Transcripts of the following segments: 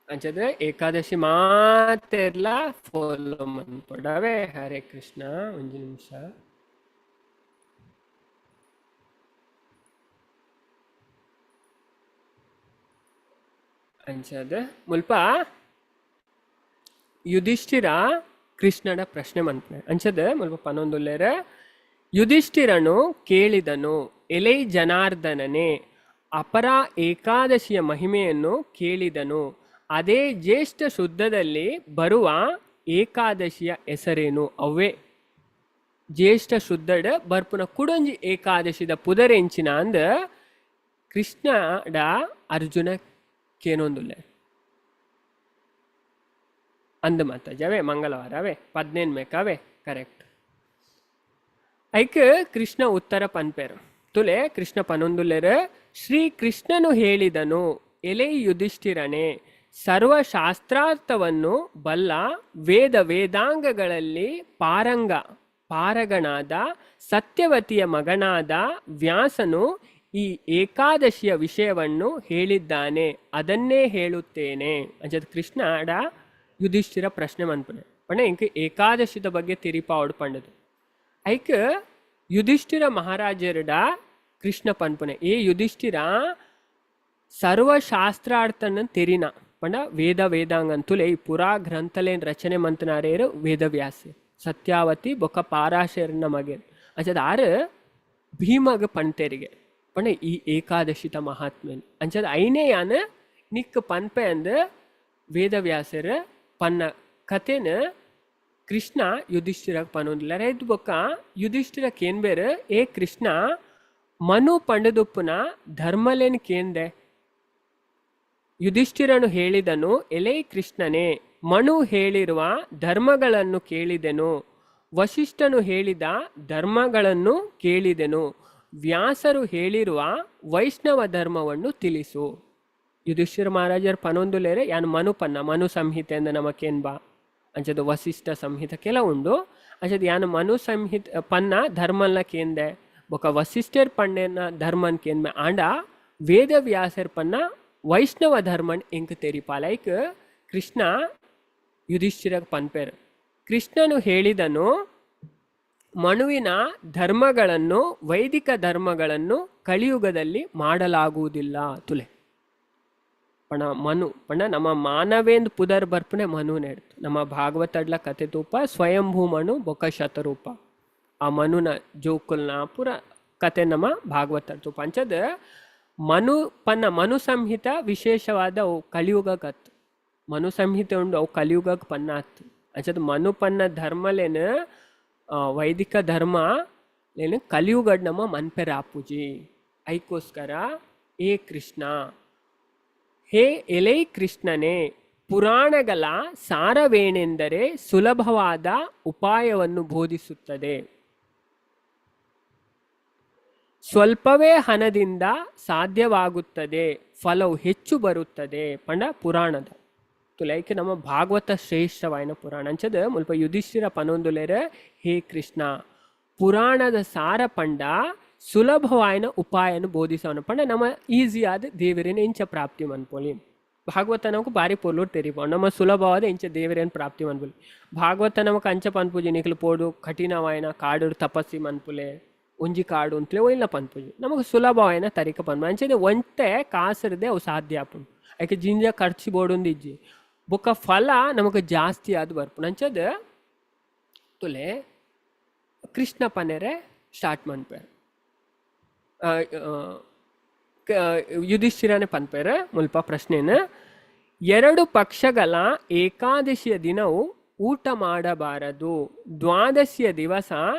ಅಂಚದ ಏಕಾದಶಿ ಮಾತೆರ್ಲ ಫಾಲೋ ಮನ್ಪೊಡವೆ. ಹರೇ ಕೃಷ್ಣ. ಒಂಜಿ ನಿಮಿಷ. ಅಂಚದ ಮುಲ್ಪ ಯುಧಿಷ್ಠಿರ ಕೃಷ್ಣನ ಪ್ರಶ್ನೆ ಮನ್ಪುನೆ. ಅಂಚದ ಮುಲ್ಪ ಪನೊಂದುಲ್ಲೆರ್, ಯುಧಿಷ್ಠಿರನು ಕೇಳಿದನು, ಎಲೈ ಜನಾರ್ದನನೇ, ಅಪರ ಏಕಾದಶಿಯ ಮಹಿಮೆಯನ್ನು ಕೇಳಿದನು. ಅದೇ ಜ್ಯೇಷ್ಠ ಶುದ್ಧದಲ್ಲಿ ಬರುವ ಏಕಾದಶಿಯ ಹೆಸರೇನು? ಅವೇ ಜ್ಯೇಷ್ಠ ಶುದ್ಧಡ್ ಬರ್ಪುನ ಕುಡೊಂಜಿ ಏಕಾದಶಿದ ಪುದರೆಂಚಿನ ಅಂದ್ ಕೃಷ್ಣಡ ಅರ್ಜುನ ಕೇನೊಂದುಲ್ಲೆ. ಅಂದ್ ಮಾತಾಜಿ ಅವೇ ಮಂಗಳವಾರ ಅವೇ 15 ಮೇಕವೇ ಕರೆಕ್ಟ್. ಐಕ್ ಕೃಷ್ಣ ಉತ್ತರ ಪನ್ಪೆರ್. ತುಲೆ ಕೃಷ್ಣ ಪನೊಂದುಲ್ಲೆರ್, ಶ್ರೀ ಕೃಷ್ಣನು ಹೇಳಿದನು, ಎಲೈ ಯುಧಿಷ್ಠಿರನೇ, ಸರ್ವಶಾಸ್ತ್ರಾರ್ಥವನ್ನು ಬಲ್ಲ ವೇದ ವೇದಾಂಗಗಳಲ್ಲಿ ಪಾರಗನಾದ ಸತ್ಯವತಿಯ ಮಗನಾದ ವ್ಯಾಸನು ಈ ಏಕಾದಶಿಯ ವಿಷಯವನ್ನು ಹೇಳಿದ್ದಾನೆ, ಅದನ್ನೇ ಹೇಳುತ್ತೇನೆ. ಅಂಚದ ಕೃಷ್ಣ ಆಡ ಯುಧಿಷ್ಠಿರ ಪ್ರಶ್ನೆ ಮನ್ಪುನೆ ಪಂಡ ಇಂಕ್ ಏಕಾದಶಿದ ಬಗ್ಗೆ ತೆರಿಪಾವಡ್ ಪಂಡದು. ಐಕ್ ಯುಧಿಷ್ಠಿರ ಮಹಾರಾಜರುಡ ಕೃಷ್ಣ ಪನ್ಪುನೆ, ಏ ಯುಧಿಷ್ಠಿರ, ಸರ್ವಶಾಸ್ತ್ರಾರ್ಥನ ತೆರಿನ ಪಂಡ ವೇದ ವೇದಾಂಗಂತುಲೆ ಈ ಪುರಾ ಗ್ರಂಥಲೇನ್ ರಚನೆ ಮಂತನಾರೇರು ವೇದವ್ಯಾಸ ಸತ್ಯಾವತಿ ಬೊಕ್ಕ ಪಾರಾಶರನ ಮಗೆರ್. ಅಂಚದ ಆರು ಭೀಮಗ ಪಂತೇರಿಗೆ ಪಂಡ ಈ ಏಕಾದಶಿತ ಮಹಾತ್ಮೆನ್. ಅಂಚದ ಐನೇ ಯಾನ್ ನಿಕ್ ಪನ್ಪೆ ಅಂದ್ ವೇದವ್ಯಾಸರ ಪನ್ನ ಕಥೆನ ಕೃಷ್ಣ ಯುಧಿಷ್ಠಿರ ಪನೊಂದಿಲ್ಲ. ರೈತ್ ಬೊಕ್ಕ ಯುಧಿಷ್ಠಿರ ಕೇನ್ಬೇರು, ಏ ಕೃಷ್ಣ, ಮನು ಪಂಡದುಪ್ಪುನ ಧರ್ಮಲೇನ್ ಕೇಂದೆ. ಯುಧಿಷ್ಠಿರನು ಹೇಳಿದನು, ಎಲೈ ಕೃಷ್ಣನೇ, ಮನು ಹೇಳಿರುವ ಧರ್ಮಗಳನ್ನು ಕೇಳಿದೆನು, ವಶಿಷ್ಠನು ಹೇಳಿದ ಧರ್ಮಗಳನ್ನು ಕೇಳಿದೆನು, ವ್ಯಾಸರು ಹೇಳಿರುವ ವೈಷ್ಣವ ಧರ್ಮವನ್ನು ತಿಳಿಸು. ಯುಧಿಷ್ಠಿರ ಮಹಾರಾಜರು ಪನೊಂದುಲೇರೆ ಯಾನ್ ಮನು ಪನ್ನ ಮನು ಸಂಹಿತೆ ಅಂದ ನಮಕೇನ್ ಬಾ ಅಂಚದ ವಸಿಷ್ಠ ಸಂಹಿತೆ ಕೆಲ ಉಂಡು. ಅಂಚದ ಯಾನ್ ಮನು ಸಂಹಿತ ಪನ್ನ ಧರ್ಮಲ್ನ ಕೇಂದೆ, ಬೊಕ ವಸಿಷ್ಠರ್ ಪಣ್ಣೆನ ಧರ್ಮನ್ ಕೇಂದ್ಮೆ, ಆಂಡ ವೇದವ್ಯಾಸರ್ ಪನ್ನ ವೈಷ್ಣವ ಧರ್ಮನ್ ಎಂಕ್ ತೆರಿಪಾಲೈಕ್ ಕೃಷ್ಣ ಯುಧಿಷ್ಠಿರ ಪನ್ಪೇರ್. ಕೃಷ್ಣನು ಹೇಳಿದನು, ಮನುವಿನ ಧರ್ಮಗಳನ್ನು ವೈದಿಕ ಧರ್ಮಗಳನ್ನು ಕಲಿಯುಗದಲ್ಲಿ ಮಾಡಲಾಗುವುದಿಲ್ಲ. ತುಲೆ ಪಣ ಮನು ಪಣ ನಮ್ಮ ಮಾನವೇಂದ್ ಪುದರ್ ಬರ್ಪುನೆ ಮನು ನೆಡ್ತು. ನಮ್ಮ ಭಾಗವತಡ್ಲ ಕತೆ ತೂಪ ಸ್ವಯಂಭೂ ಮನು ಬೊಕ ಶತರೂಪ ಆ ಮನುನ ಜೋಕುಲ್ನ ಪೂರ ಕತೆ ನಮ್ಮ ಭಾಗವತ ತೂಪ. ಅಂಚದ ಮನು ಪನ್ನ ಮನು ಸಂಹಿತ ವಿಶೇಷವಾದ ಅವು ಕಲಿಯುಗಕ್ಕತ್ತು. ಮನು ಸಂಹಿತೆ ಉಂಡು ಅವು ಕಲಿಯುಗಕ್ಕೆ ಪನ್ನ ಆತ್ತು. ಅಂಚದ ಮನು ಪನ್ನ ಧರ್ಮಲೇನ ವೈದಿಕ ಧರ್ಮ ಲೇನು ಕಲಿಯುಗಡ್ ನಮ್ಮ ಮನ್ಪೆರ ಆಪುಜಿ. ಐಕೋಸ್ಕರ ಏ ಕೃಷ್ಣ, ಹೇ ಎಲೈ ಕೃಷ್ಣನೇ, ಪುರಾಣಗಳ ಸಾರವೇನೆಂದರೆ ಸುಲಭವಾದ ಉಪಾಯವನ್ನು ಬೋಧಿಸುತ್ತದೆ. ಸ್ವಲ್ಪವೇ ಹಣದಿಂದ ಸಾಧ್ಯವಾಗುತ್ತದೆ, ಫಲವು ಹೆಚ್ಚು ಬರುತ್ತದೆ. ಪಂಡ ಪುರಾಣದ ತುಲೈಕ್ ನಮ್ಮ ಭಾಗವತ ಶ್ರೇಷ್ಠವಾಯಿನ ಪುರಾಣ. ಅಂಚದ ಮುಲ್ಪ ಯುಧಿಷ್ಠಿರ ಪನೊಂದುಲೇರ, ಹೇ ಕೃಷ್ಣ, ಪುರಾಣದ ಸಾರ ಪಂಡ ಸುಲಭವಾಯಿನ ಉಪಾಯನ ಬೋಧಿಸವನ ಪಂಡ ನಮ್ಮ ಈಸಿಯಾದ ದೇವರಿನ ಇಂಚ ಪ್ರಾಪ್ತಿ ಮನ್ಪೊಲಿ. ಭಾಗವತ ನಮಕ್ ಬಾರಿ ಪೊರ್ಲುಡ್ ತೆರಿಪ ನಮ್ಮ ಸುಲಭವಾದ ಇಂಚ ದೇವರೇನ್ ಪ್ರಾಪ್ತಿ ಮನ್ಪೊಲಿ. ಭಾಗವತ ನಮಕ್ ಅಂಚ ಪನ್ಪುಜಿ ನಿಕ್ಲು ಪೋಡು ಕಠಿಣವಾಯಿನ ಕಾಡು ತಪಸ್ಸಿ ಮನ್ಪುಲೆ ಒಂಜಿ ಕಾಡು ಅಂತಲೇ ಒಯ್ಲ ಪನ್ಪುಜಿ. ನಮಕ್ ಸುಲಭವಾಯಿನ ತರಿಕ ಪನ್ಪು. ಅಂಚನೆ ಒಂತೆ ಕಾಸರ್ದೆ ಅವು ಸಾಧ್ಯ ಆಪುಂಡು. ಐಕೆ ಜಿಂಜ ಖರ್ಚು ಬೋಡೊಂದು ಇಜ್ಜಿ, ಬೊಕ್ಕ ಫಲ ನಮಕ್ ಜಾಸ್ತಿ ಆದ್ ಬರ್ಪುಂಡು. ಅಂಚದ ತುಲೆ ಕೃಷ್ಣ ಪನೆರೆ ಸ್ಟಾರ್ಟ್ ಮನ್ಪೆರ್. ಯುಧಿಷ್ಠಿರನೇ ಪನ್ಪೆರ್ ಮುಲ್ಪ ಪ್ರಶ್ನೆನ, ಎರಡು ಪಕ್ಷಗಳ ಏಕಾದಶಿಯ ದಿನವು ಊಟ ಮಾಡಬಾರದು. ದ್ವಾದಶಿಯ ದಿವಸ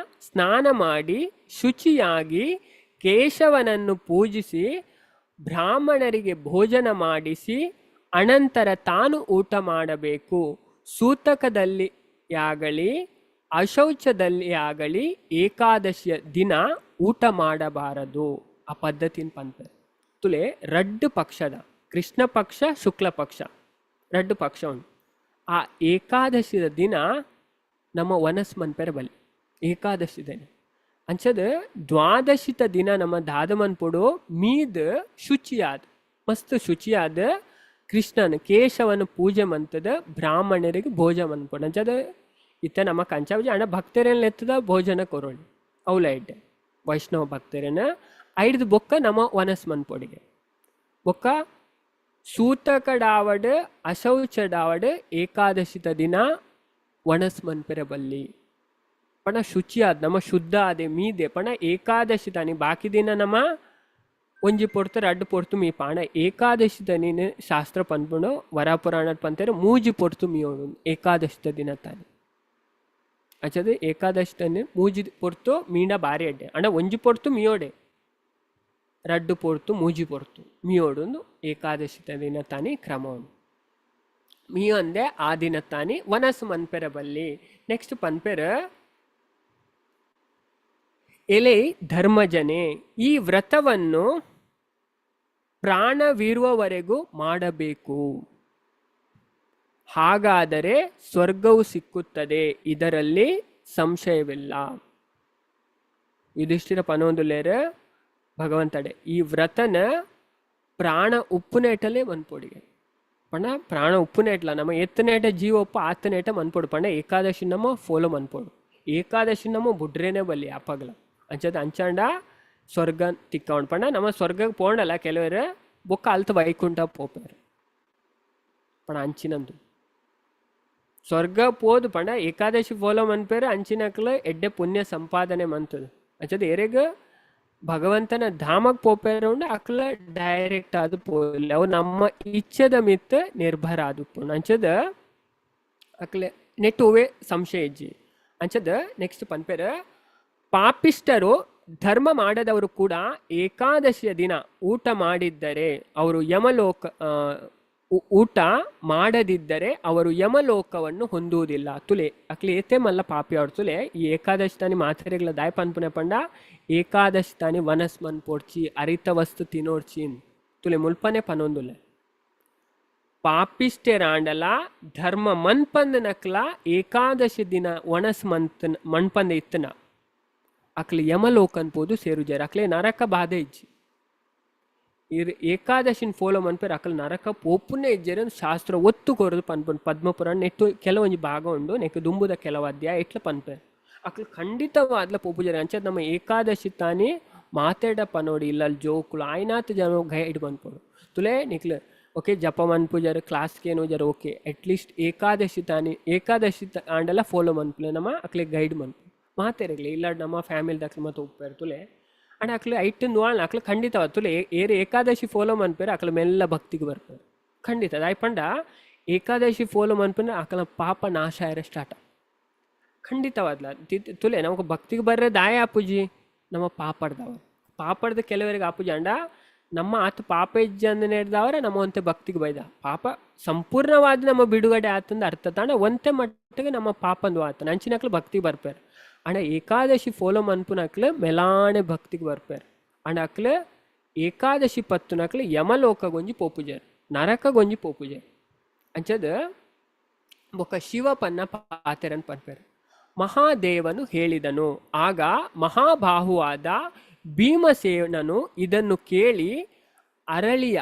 ಸ್ನಾನ ಮಾಡಿ ಶುಚಿಯಾಗಿ ಕೇಶವನನ್ನು ಪೂಜಿಸಿ ಬ್ರಾಹ್ಮಣರಿಗೆ ಭೋಜನ ಮಾಡಿಸಿ ಅನಂತರ ತಾನು ಊಟ ಮಾಡಬೇಕು. ಸೂತಕದಲ್ಲಿ ಆಗಲಿ ಅಶೌಚದಲ್ಲಿ ಆಗಲಿ ಏಕಾದಶಿಯ ದಿನ ಊಟ ಮಾಡಬಾರದು. ಆ ಪದ್ಧತಿನ ಪನ್ಪೆರ್. ತುಲೆ ರಡ್ಡು ಪಕ್ಷದ ಕೃಷ್ಣ ಪಕ್ಷ ಶುಕ್ಲ ಪಕ್ಷ ರಡ್ಡು ಪಕ್ಷ ಉಂಟು. ಆ ಏಕಾದಶಿದ ದಿನ ನಮ್ಮ ವನಸ್ ಮನ್ಪೆರೆ ಬಲ್ಲಿ ಏಕಾದಶಿ ದಿನ. ಅಂಚದ ದ್ವಾದಶಿತ ದಿನ ನಮ್ಮ ದಾದ ಮನ್ಪೊಡು ಮೀದ್ ಶುಚಿಯಾದ್ ಮಸ್ತ್ ಶುಚಿಯಾದ ಕೃಷ್ಣನ್ ಕೇಶವನ ಪೂಜೆ ಮಂತದ ಬ್ರಾಹ್ಮಣರಿಗೆ ಭೋಜ ಮನ್ಪೊಡು. ಅಂಚಾದ್ ಇತ್ತೆ ನಮಕ್ ಅಂಚ ಆಪುಜಿ, ಆಂಡ ಭಕ್ತೆರೆನ್ ಲೆತ್ತದ ಭೋಜನ ಕೊರೊಡು ಅವ್ಲ ಎಡ್ಡೆ ವೈಷ್ಣವ ಭಕ್ತೆರೆನ್. ಐಡ್ದ್ ಬೊಕ್ಕ ನಮ ವನಸ್ ಮನ್ಪೊಡಿಗೆ. ಬೊಕ್ಕ ಸೂತಕಡಾವಡ್ ಅಶೌಚಡಾವಡ್ ಏಕಾದಶಿತ ದಿನ ವಣಸ್ ಮನ್ಪೆರೆ ಬಲ್ಲಿ. ಪಂಡ ಶುಚಿಯಾದ್ ನಮ ಶುದ್ಧ ಆದೆ ಮೀದೆ ಪಂಡ ಏಕಾದಶಿ ತಾನಿ. ಬಾಕಿ ದಿನ ನಮ ಒಂಜಿ ಪೊರ್ತು ರಡ್ಡ್ ಪೊರ್ತು ಮೀಪ, ಆಂಡ ಏಕಾದಶಿ ತಾನಿನ್ ಶಾಸ್ತ್ರ ಪನ್ಪುಂಡು, ವರಾಪುರಾಣ ಪಂತೆರ್ ಮೂಜಿ ಪೊರ್ತು ಮೀಯೊಡು ಏಕಾದಶಿತ ದಿನ ತಾನಿ. ಅಂಚಾದ್ ಏಕಾದಶಿ ತಾನಿ ಮೂಜಿ ಪೊರ್ತು ಮೀಂಡ ಬಾರಿ ಎಡ್ಡೆ. ಆಂಡ ಒಂಜಿ ಪೊರ್ತು ಮೀಯೊಡೆ, ರಡ್ಡ್ ಪೊರ್ತು ಮೂಜಿ ಪೊರ್ತು ಮೀಯೊಡುಂದು ಏಕಾದಶಿತ ದಿನ ತಾನಿ ಕ್ರಮ ಉಂಡು. ಮೀಯೊಂದೆ ಆ ದಿನ ತಾನಿ ವನಸ್ ಮನ್ಪೆರೆ ಬಲ್ಲಿ. ನೆಕ್ಸ್ಟ್ ಪನ್ಪೆರ್, ಎಲೆ ಧರ್ಮಜನೆ, ಈ ವ್ರತವನ್ನು ಪ್ರಾಣವಿರುವವರೆಗೂ ಮಾಡಬೇಕು, ಹಾಗಾದರೆ ಸ್ವರ್ಗವು ಸಿಕ್ಕುತ್ತದೆ, ಇದರಲ್ಲಿ ಸಂಶಯವಿಲ್ಲ. ಯುಧಿಷ್ಠಿರ ಪನೊಂದುಲ್ಲೆರ್ ಭಗವಂತಡೆ, ಈ ವ್ರತನ ಪ್ರಾಣ ಉಪ್ಪುನೇಟಲೇ ಮನ್ಪೊಡಿಗೆ. ಪಂಡ ಪ್ರಾಣ ಉಪ್ಪುನೇಟ್ಲ ನಮ್ಮ ಎತ್ತನೇಟ ಜೀವ ಉಪ್ಪು ಆತನೇಟ ಮನ್ಪೊಡು. ಪಂಡ ಏಕಾದಶಿ ನಮ್ಮ ಫೋಲೋ ಮನ್ಪೊಡು, ಏಕಾದಶಿ ನಮ್ಮ ಬುಡ್ರೇನೆ ಬಲ್ಲಿ ಅಪಗಲ. ಅಂಚದ ಅಂಚಾಂಡ ಸ್ವರ್ಗ ತಿಕ್ಕವಣ್. ಪಂಡ ನಮ್ಮ ಸ್ವರ್ಗಕ್ಕೆ ಪೋಂಡಲ್ಲ ಕೆಲವರು ಬೊಕ್ಕ ಅಲ್ತ ವೈಕುಂಠ ಪೋಪೆರ್. ಪಂಡ ಅಂಚಿನಂದು ಸ್ವರ್ಗ ಪೋದು ಪಂಡ ಏಕಾದಶಿ ಫೋಲೋ ಮನ್ಪೇರು ಅಂಚಿನಕ್ಲ ಎಡ್ಡೆ ಪುಣ್ಯ ಸಂಪಾದನೆ ಮಂತದು. ಅಂಚದ ಎರೆಗ್ ಭಗವಂತನ ಧಾಮಕ್ ಪೋಪೇರು ಉಂಡು ಅಕ್ಲ ಡೈರೆಕ್ಟ್ ಆದ್ ಪೋಲೆ, ಅವು ನಮ್ಮ ಇಚ್ಛೆದ ಮಿತ್ತ್ ನಿರ್ಭರ ಆದುಪ್ಪುಂಡು. ಅಂಚದ ಅಕ್ಲೆ ನೆಟ್ ಒವ್ವೇ ಸಂಶಯ ಇಜ್ಜಿ. ಅಂಚದ ನೆಕ್ಸ್ಟ್ ಪನ್ಪೆರ್, ಪಾಪಿಷ್ಟರು ಧರ್ಮ ಮಾಡದವರು ಕೂಡ ಏಕಾದಶಿಯ ದಿನ ಊಟ ಮಾಡಿದ್ದರೆ ಅವರು ಯಮಲೋಕ ಊಟ ಮಾಡದಿದ್ದರೆ ಅವರು ಯಮಲೋಕವನ್ನು ಹೊಂದುವುದಿಲ್ಲ. ತುಲೆ ಅಕ್ಲೆ ಏತೆ ಮಲ್ಲ ಪಾಪಿ ಅವ್ರು ತುಲೆ ಈ ಏಕಾದಶಿ ತಾನಿ ಮಾತೆರೆಗ್ಲ ದಾಯ ಪನ್ಪುನೆ ಪಂಡ ಏಕಾದಶಿ ತಾನಿ ವನಸ್ ಮನ್ಪೊಡ್ಚಿ, ಅರಿತ ವಸ್ತು ತಿನೋಡ್ಚಿ ತುಲೆ ಮುಲ್ಪನೆ ಪನೊಂದುಲೆ. ಪಾಪಿಷ್ಟೆರಾಂಡಲ ಧರ್ಮ ಮನ್ಪಂದನಕ್ಲ ಏಕಾದಶಿ ದಿನ ವನಸ್ ಮಂತನ ಮಣ್ಪಂದ ಇತ್ತನ ಅಕ್ಲೆ ಯಮಲೋಕನ್ ಪೋದು ಸೇರುಜಾರ, ಅಕ್ಲೆ ನರಕ ಬಾಧೆ ಇಜ್ಜಿ. ಇರ್ ಏಕಾದಶಿನ ಫೋಲೋ ಮನ್ಪೆರ್ ಅಕಲ್ ನರಕ ಪೋಪುನೇ ಇಜ್ಜೆರ್ ಶಾಸ್ತ್ರ ಒತ್ತು ಕೊರದು ಪನ್ಪುಂಡು. ಪದ್ಮಪುರಾಣ ನೆಟ್ಟು ಕೆಲವೊಂಜಿ ಭಾಗ ಉಂಡು, ನೆಕ್ ದುಂಬುದ ಕೆಲವು ಅಧ್ಯಾಯ ಇಟ್ಲ ಪನ್ಪೆರ್ ಅಕ್ಲು ಖಂಡಿತವಾದ್ಲ ಪೋಪುಜೆರ್. ಅಂಚ ನಮ್ಮ ಏಕಾದಶಿ ತಾನಿ ಮಾತೆಡ ಪನೋಡಿ ಇಲ್ಲಲ್ ಜೋಕುಲು ಆಯ್ನಾತ್ ಜನ ಗೈಡ್ ಮನ್ಪೊಡು. ತುಲೆ ನಿಕ್ಲು ಓಕೆ ಜಪ ಮನ್ಪುಜರ್ ಕ್ಲಾಸ್ ಕೇನುಜರ್ ಓಕೆ ಅಟ್ಲೀಸ್ಟ್ ಏಕಾದಶಿ ತಾನಿ ಏಕಾದಶಿ ಆಂಡಲ ಫೋಲೋ ಮನ್ಪುಲೆ ನಮ್ಮ ಅಕ್ಲೆ ಗೈಡ್ ಮನ್ಪು ಮಾತೆರೆಗ್ಲೆ. ಇಲ್ಲಾಡ್ ನಮ್ಮ ಫ್ಯಾಮಿಲಿ ದಕ್ಲು ಮಾತ ಉಪ್ಪೆರ್ ತುಲೆ ಅಂಡ ಅಕ್ಲು ಐಟ್ ನುವಾಳ್ನ ಅಕ್ಲು ಖಂಡಿತವಾದ್ ತುಲೆ ಏರ್ ಏಕಾದಶಿ ಫೋಲೋ ಮನ್ಪೆರ್ ಅಕ್ಲು ಮೆಲ್ಲ ಭಕ್ತಿಗೆ ಬರ್ಪೆರ್ ಖಂಡಿತ. ದಾಯೆ ಪಂಡ ಏಕಾದಶಿ ಫೋಲೋ ಮನ್ಪುನ ಅಕ್ಲ ಪಾಪ ನಾಶ ಆಯೆರೆ ಸ್ಟಾರ್ಟ್ ಖಂಡಿತವಾದ್ಲ. ತುಲೆ ನಮಕ್ ಭಕ್ತಿಗೆ ಬರ್ರೆ ದಾಯ ಆಪುಜಿ ನಮ್ಮ ಪಾಪಡ್ದವ ಪಾಪಡ್ದ ಕೆಲವರಿಗೆ ಆಪುಜಿ. ಅಂಡ ನಮ್ಮ ಆತ ಪಾಪ ಇಜ್ಜಂದನೇಡ್ದವರ ನಮ್ಮ ಒಂತೆ ಭಕ್ತಿಗೆ ಬೈದ ಪಾಪ ಸಂಪೂರ್ಣವಾದ ನಮ್ಮ ಬಿಡುಗಡೆ ಆತಂದ ಅರ್ಥ ತಾಂಡ ಒಂತೆ ಮಟ್ಟಿಗೆ ನಮ್ಮ ಪಾಪಂದು ಆತನ ಅಂಚಿನಕ್ಲು ಭಕ್ತಿಗೆ ಬರ್ಪೆರ್. ಅಂಡ ಏಕಾದಶಿ ಫೋಲೋ ಮನ್ಪುನಕ್ಲು ಮೆಲಾಣೆ ಭಕ್ತಿಗೆ ಬರ್ಪೆರ್. ಅಂಡ ಅಕ್ಲು ಏಕಾದಶಿ ಪತ್ತುನಕ್ಲು ಯಮಲೋಕಗೊಂಜಿ ಪೋಪುಜೆರ್, ನರಕಗೊಂಜಿ ಪೋಪುಜೆರ್. ಅಂಚದ ಬೊಕ್ಕ ಶಿವಪನ್ನ ಪಾತೆರನ್ ಪನ್ಪೆರ್. ಮಹಾದೇವನು ಹೇಳಿದನು, ಆಗ ಮಹಾಬಾಹುವಾದ ಭೀಮಸೇನನು ಇದನ್ನು ಕೇಳಿ ಅರಳಿಯ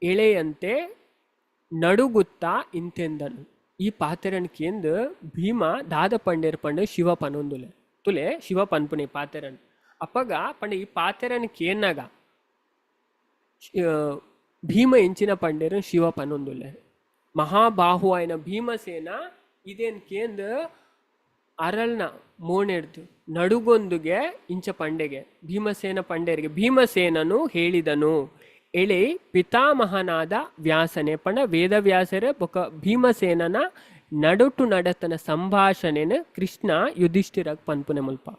ಎಳೆಯಂತೆ ನಡುಗುತ್ತಾ ಇಂತೆಂದನು. ಈ ಪಾತೆರನ್ ಕೇಂದ್ ಭೀಮ ದಾದ ಪಂಡೇರ್ ಪಂಡ ಶಿವ ಪನೊಂದುಲೆ ತುಲೆ ಶಿವ ಪನ್ಪುನಿ ಪಾತೆರನ್ ಅಪ್ಪಗ ಪಂಡ ಈ ಪಾತೆರನ್ ಕೇನ್ನಾಗ ಭೀಮ ಎಂಚಿನ ಪಂಡೇರ್ ಶಿವ ಪನೊಂದುಲೆ. ಮಹಾಬಾಹು ಆಯ್ನ ಭೀಮಸೇನ ಇದೇನ್ ಕೇಂದ್ ಅರಳ್ನ ಮೋಣೆಡ್ದು ನಡುಗೊಂದುಗೆ ಇಂಚ ಪಂಡೆಗೆ ಭೀಮಸೇನ ಪಂಡೇರಿಗೆ ಭೀಮಸೇನನು ಹೇಳಿದನು, ಎಳೆ ಪಿತಾಮಹನಾದ ವ್ಯಾಸನೆ ಪಂಡ ವೇದವ್ಯಾಸರ ಬೊಕ ಭೀಮಸೇನನ ನಡುಟು ನಡತನ ಸಂಭಾಷಣೆನ ಕೃಷ್ಣ ಯುಧಿಷ್ಠಿರಗ್ ಪನ್ಪುನೆ ಮುಲ್ಪ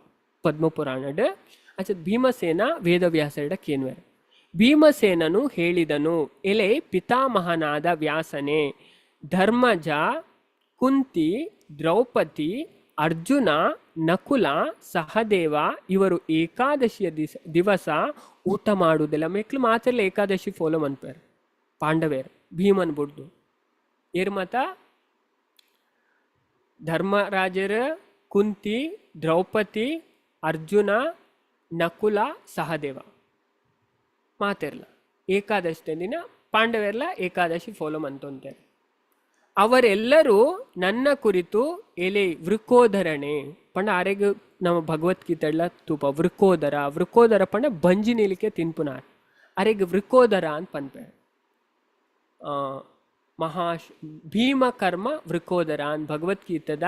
ಪದ್ಮಪುರಾಣಡ್. ಅಚ ಭೀಮಸೇನ ವೇದವ್ಯಾಸರಡ ಕೇನ್ವೆರ್. ಭೀಮಸೇನನು ಹೇಳಿದನು, ಎಲೆ ಪಿತಾಮಹನಾದ ವ್ಯಾಸನೆ, ಧರ್ಮಜ, ಕುಂತಿ, ದ್ರೌಪದಿ, ಅರ್ಜುನ, ನಕುಲ, ಸಹದೇವ ಇವರು ಏಕಾದಶಿಯ ದಿವಸ ಊಟ ಮಾಡುವುದಿಲ್ಲ. ಮೆಕ್ಲು ಮಾತ್ರ ಏಕಾದಶಿ ಫೋಲೋ ಮನ್ಪೇರ್ ಪಾಂಡವೇರ್ ಭೀಮನ್ ಬುಡ್ದು. ಏರ್ ಮಾತ ಧರ್ಮರಾಜರ, ಕುಂತಿ, ದ್ರೌಪದಿ, ಅರ್ಜುನ, ನಕುಲ, ಸಹದೇವ ಮಾತೆರ್ಲ ಏಕಾದಶಿ ದಿನ ಪಾಂಡವೆರ್ಲ ಏಕಾದಶಿ ಫಾಲೋ ಮಂತೊಂತೆರ್. ಅವರೆಲ್ಲರೂ ನನ್ನ ಕುರಿತು ಎಲೆ ವೃಕೋಧರಣೆ ಪಂಡ ಆರೆಗ್ ನಮ್ಮ ಭಗವದ್ಗೀತೆಡ್ಲ ತೂಪ ವೃಕೋದರ ವೃಕೋದರ ಪಂಡ ಬಂಜಿ ನಿಲಿಕೆ ತಿನ್ಪುನಾರ್ ಅರೆಗ್ ವೃಕೋದರ ಅಂತ ಪನ್ಪೆ. ಮಹಾ ಭೀಮಕರ್ಮ ವೃಕೋದರ ಅಂತ ಭಗವದ್ಗೀತೆದ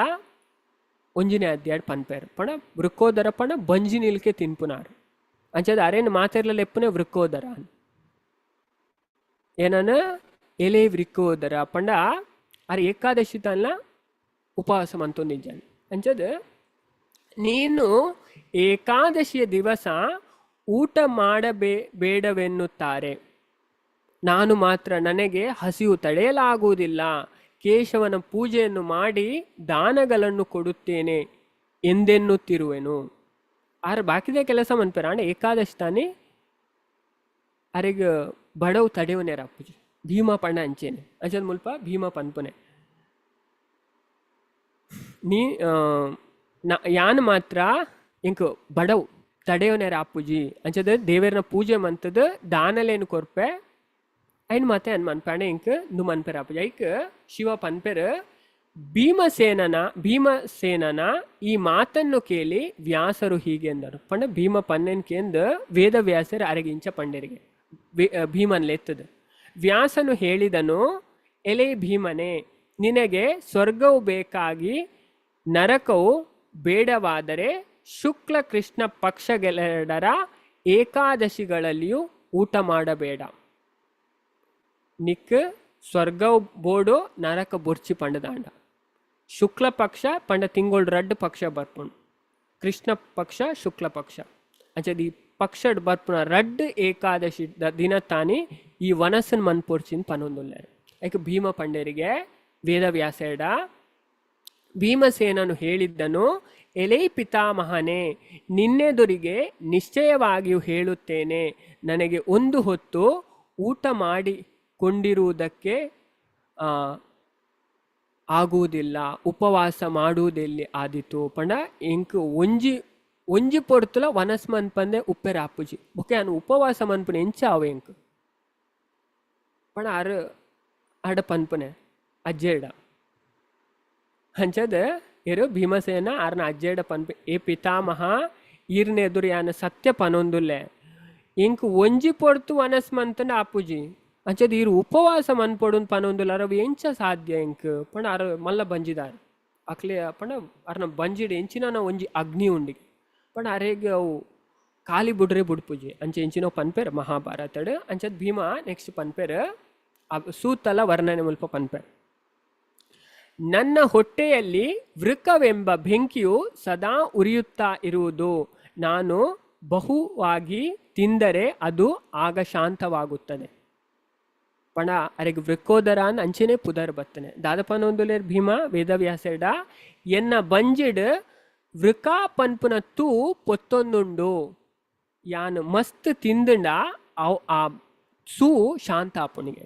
ಒಂಜಿನೇ ಅಧ್ಯಾಯ ಪನ್ಪೆರ್. ಪಂಡ ವೃಕೋದರ ಪಂಡ ಬಂಜಿ ನಿಲಿಕೆ ತಿನ್ಪುನಾರ್. ಅಂಚಾದ್ ಅರೆನ್ ಮಾತೆರ್ಲ ಲೆಪ್ಪುನೆ ವೃಕೋದರ ಏನನ ಎಲೆ ವೃಕೋದರ ಪಂಡ ಅರೆ ಏಕಾದಶಿ ತನ್ನ ಉಪವಾಸ ಮಂತೊಂದಿಜ್ಜಾನ್. ಅಂಚಾದ್ ನೀನು ಏಕಾದಶಿಯ ದಿವಸ ಊಟ ಬೇಡವೆನ್ನುತ್ತಾರೆ, ನಾನು ಮಾತ್ರ ನನಗೆ ಹಸಿವು ತಡೆಯಲಾಗುವುದಿಲ್ಲ, ಕೇಶವನ ಪೂಜೆಯನ್ನು ಮಾಡಿ ದಾನಗಳನ್ನು ಕೊಡುತ್ತೇನೆ ಎಂದೆನ್ನುತ್ತಿರುವೆನು. ಆರ್ ಬಾಕಿದ ಕೆಲಸ ಮನ್ಪೆರ್ ಆಂಡ ಏಕಾದಶಿ ತಾನೇ ಅರೆಗ್ ಬಡವು ತಡೆಯುವನೇರ ಅಪ್ಪುಜಿ. ಭೀಮ ಪಂಡ ಅಂಚೇನೆ ಅಂಚದ ಮುಲ್ಪ ಭೀಮ ಪನ್ಪುನೆ ನೀ ಯಾನ್ ಮಾತ್ರ ಇಂಕ್ ಬಡವು ತಡೆಯುವನೇರ ಅಪ್ಪುಜಿ ಅಂಚದ ದೇವೆರ್ನ ಪೂಜೆ ಮಂತದ ದಾನಲೇನು ಕೊರ್ಪೆ ಐನ್ ಮಾತೆ ಅನ್ ಮನ್ಪೆ ಇಂಕ್ ನು ಮನ್ಪೆರ್ ಅಪ್ಪುಜಿ. ಐಕ್ ಶಿವ ಪನ್ಪೆರ್ ಭೀಮಸೇನನ ಈ ಮಾತನ್ನು ಕೇಳಿ ವ್ಯಾಸರು ಹೀಗೆ ಎಂದರು. ಪಂಡ ಭೀಮ ಪನ್ನೆನ್ ಕೇಂದ್ ವೇದ ವ್ಯಾಸರು ಅರೆಗೆ ಇಂಚ ಪಂಡೆರಿಗೆ ಭೀಮನ್ ಲೆತ್ತದ. ವ್ಯಾಸನು ಹೇಳಿದನು, ಎಲೆ ಭೀಮನೇ, ನಿನಗೆ ಸ್ವರ್ಗವು ಬೇಕಾಗಿ ನರಕವು ಬೇಡವಾದರೆ ಶುಕ್ಲ ಕೃಷ್ಣ ಪಕ್ಷಗಳೆರಡರ ಏಕಾದಶಿಗಳಲ್ಲಿಯೂ ಊಟ ಮಾಡಬೇಡ. ನಿಕ್ ಸ್ವರ್ಗವು ಬೋಡು ನರಕ ಬೊರ್ಚಿ ಪಂಡದಾಂಡ. ಶುಕ್ಲ ಪಕ್ಷ ಪಂಡ ತಿಂಗೊಳ್ ರಡ್ಡ್ ಪಕ್ಷ ಬರ್ಪುಂಡು, ಕೃಷ್ಣ ಪಕ್ಷ ಶುಕ್ಲ ಪಕ್ಷ. ಅಂಚದ ಈ ಪಕ್ಷಡ್ ಬರ್ಪುನ ರಡ್ಡ್ ಏಕಾದಶಿ ದಿನ ತಾನಿ ಈ ವನಸನ್ ಮನ್ಪೊರ್ಚಿನ್ ಪನೊಂದುಲ್ಲೆರ್. ಐಕ್ ಭೀಮ ಪಂಡೆರಿಗೆ ವೇದವ್ಯಾಸೆಡ ಭೀಮಸೇನನು ಹೇಳಿದ್ದನು, ಎಲೈ ಪಿತಾಮಹನೇ, ನಿನ್ನೆದುರಿಗೆ ನಿಶ್ಚಯವಾಗಿಯೂ ಹೇಳುತ್ತೇನೆ, ನನಗೆ ಒಂದು ಹೊತ್ತು ಊಟ ಮಾಡಿಕೊಂಡಿರುವುದಕ್ಕೆ ಆಗುವುದಿಲ್ಲ, ಉಪವಾಸ ಮಾಡುವುದೆಲ್ಲಿ ಆದಿತು. ಪಂಡ ಎಂಕ್ ಒಂಜಿ ಒಂಜಿ ಪೊರ್ತುಲ ವನಸ್ ಮನ್ಪಂದೆ ಉಪ್ಪೆರ ಆಪುಜಿ, ಬೊಕ್ಕ ಯಾನ್ ಉಪವಾಸ ಮನ್ಪುನೆ ಎಂಚ ಆವು ಎಂಕ್ ಪಂಡ ಆರ್ ಆಡ ಪನ್ಪುನೆ ಅಜ್ಜೆಡ. ಅಂಚದ ಏರು ಭೀಮಸೇನ ಆರ್ನ ಅಜ್ಜೆಡ ಪನ್ಪೆ, ಏ ಪಿತಾಮಹ, ಈರ್ನ ಎದುರು ಯಾನ್ ಸತ್ಯ ಪನೊಂದುಲ್ಲೆ, ಎಂಕ್ ಒಂಜಿ ಪೊರ್ತು ವನಸ್ ಮಂತಂಡ ಆಪುಜಿ, ಅಂಚದ ಈರ್ ಉಪವಾಸ ಮನ್ಪೊಡುನ್ ಪನೊಂದುಲ್ಲ ಅರವು ಎಂಚ ಸಾಧ್ಯ ಎಂಕ್ ಪಂಡ. ಆರ್ ಮಲ್ಲ ಬಂಜಿದಾರ್ ಅಕ್ಲೆ ಪಂಡ ಅರ್ನ ಬಂಜಿಡ್ ಎಂಚಿನ ಒಂಜಿ ಅಗ್ನಿ ಉಂಡಿ ಪಂಡ ಅರೆಗ್ ಅವು ಖಾಲಿ ಬುಡ್ರೆ ಬುಡ್ಪುಜಿ ಅಂಚೆ ಎಂಚಿನೋ ಪನ್ಪೆರ್ ಮಹಾಭಾರತಡ್. ಅಂಚದ ಭೀಮ ನೆಕ್ಸ್ಟ್ ಪನ್ಪೆರ್ ಸೂತಲ ವರ್ಣನೆ ಮುಲ್ಪ ಪನ್ಪೆರ್. ನನ್ನ ಹೊಟ್ಟೆಯಲ್ಲಿ ವೃಕವೆಂಬ ಬೆಂಕಿಯು ಸದಾ ಉರಿಯುತ್ತಾ ಇರುವುದು, ನಾನು ಬಹುವಾಗಿ ತಿಂದರೆ ಅದು ಆಗ ಶಾಂತವಾಗುತ್ತದೆ. ಪಂಡ ಅರೆಗ್ ವೃಕೋದರಾನ್ ಅಂಚೆನೆ ಪುದರ್ ಬತ್ತನೆ. ದಾದಪನೊಂದುಲೇರ್ ಭೀಮ ವೇದವ್ಯಾಸೆಡ ಎನ್ನ ಬಂಜಿಡ್ ವೃಕ ಪನ್ಪುನ ತೂ ಪೊತ್ತೊಂದುಂಡು, ಯಾನ್ ಮಸ್ತ್ ತಿಂದಂಡ ಅವು ಆ ಸೂ ಶಾಂತ ಆಪುನಿಗೆ.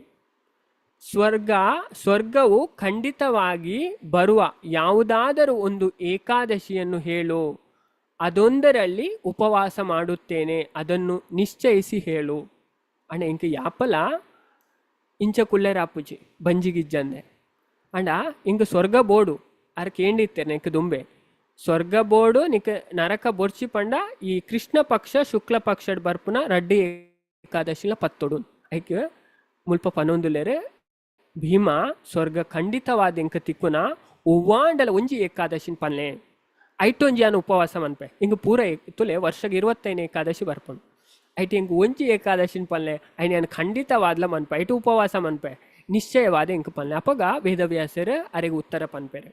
ಸ್ವರ್ಗವು ಖಂಡಿತವಾಗಿ ಬರುವ ಯಾವುದಾದರೂ ಒಂದು ಏಕಾದಶಿಯನ್ನು ಹೇಳು, ಅದೊಂದರಲ್ಲಿ ಉಪವಾಸ ಮಾಡುತ್ತೇನೆ, ಅದನ್ನು ನಿಶ್ಚಯಿಸಿ ಹೇಳು. ಅಣ್ಣ ಇಂಕ ಯಾಪಲ ಇಂಚ ಕುಲ್ಲೆರಾಪುಜಿ ಬಂಜಿಗಿಜ್ಜಂದೆ. ಅಂಡ ಇಂಕ ಸ್ವರ್ಗ ಬೋಡು ಆರ್ ಕೇಂಡಿತ್ತೇನೆ ಇಂಕ ದುಂಬೆ ಸ್ವರ್ಗ ಬೋಡು ನಿಕ ನರಕ ಬೊರ್ಚಿ ಪಂಡ ಈ ಕೃಷ್ಣ ಪಕ್ಷ ಶುಕ್ಲ ಪಕ್ಷಡ್ ಬರ್ಪುನ ರಡ್ಡಿ ಏಕಾದಶಿಲ ಪತ್ತೊಡು. ಐಕ್ ಮುಲ್ಪ ಪನೊಂದುಲೇರೆ ಭೀಮ ಸ್ವರ್ಗ ಖಂಡಿತವಾದ ಇಂಕ ತಿಕ್ಕುನ ಒವ್ವಾಂಡಲ ಒಂಜಿ ಏಕಾದಶಿನ ಪನ್ಲೆ, ಐಟೊಂಜಿ ಯಾನ್ ಉಪವಾಸ ಮನ್ಪೆ ಇಂಗ ಪೂರ ತುಲೆ ವರ್ಷಗೆ 25 ಏಕಾದಶಿ ಬರ್ಪುಂಡು, ಐಟ್ ಇಂಕ್ ಒಂಜಿ ಏಕಾದಶಿನ ಪನ್ಲೆ ಐನ್ ಯಾನ್ ಖಂಡಿತವಾದ್ಲ ಮನ್ಪೆ, ಐಟು ಉಪವಾಸ ಮನ್ಪೆ ನಿಶ್ಚಯವಾದ ಇಂಕ ಪನ್ಲೆ. ಅಪಗ ವೇದವ್ಯಾಸರು ಅರೆಗೆ ಉತ್ತರ ಪನ್ಪೆರೆ.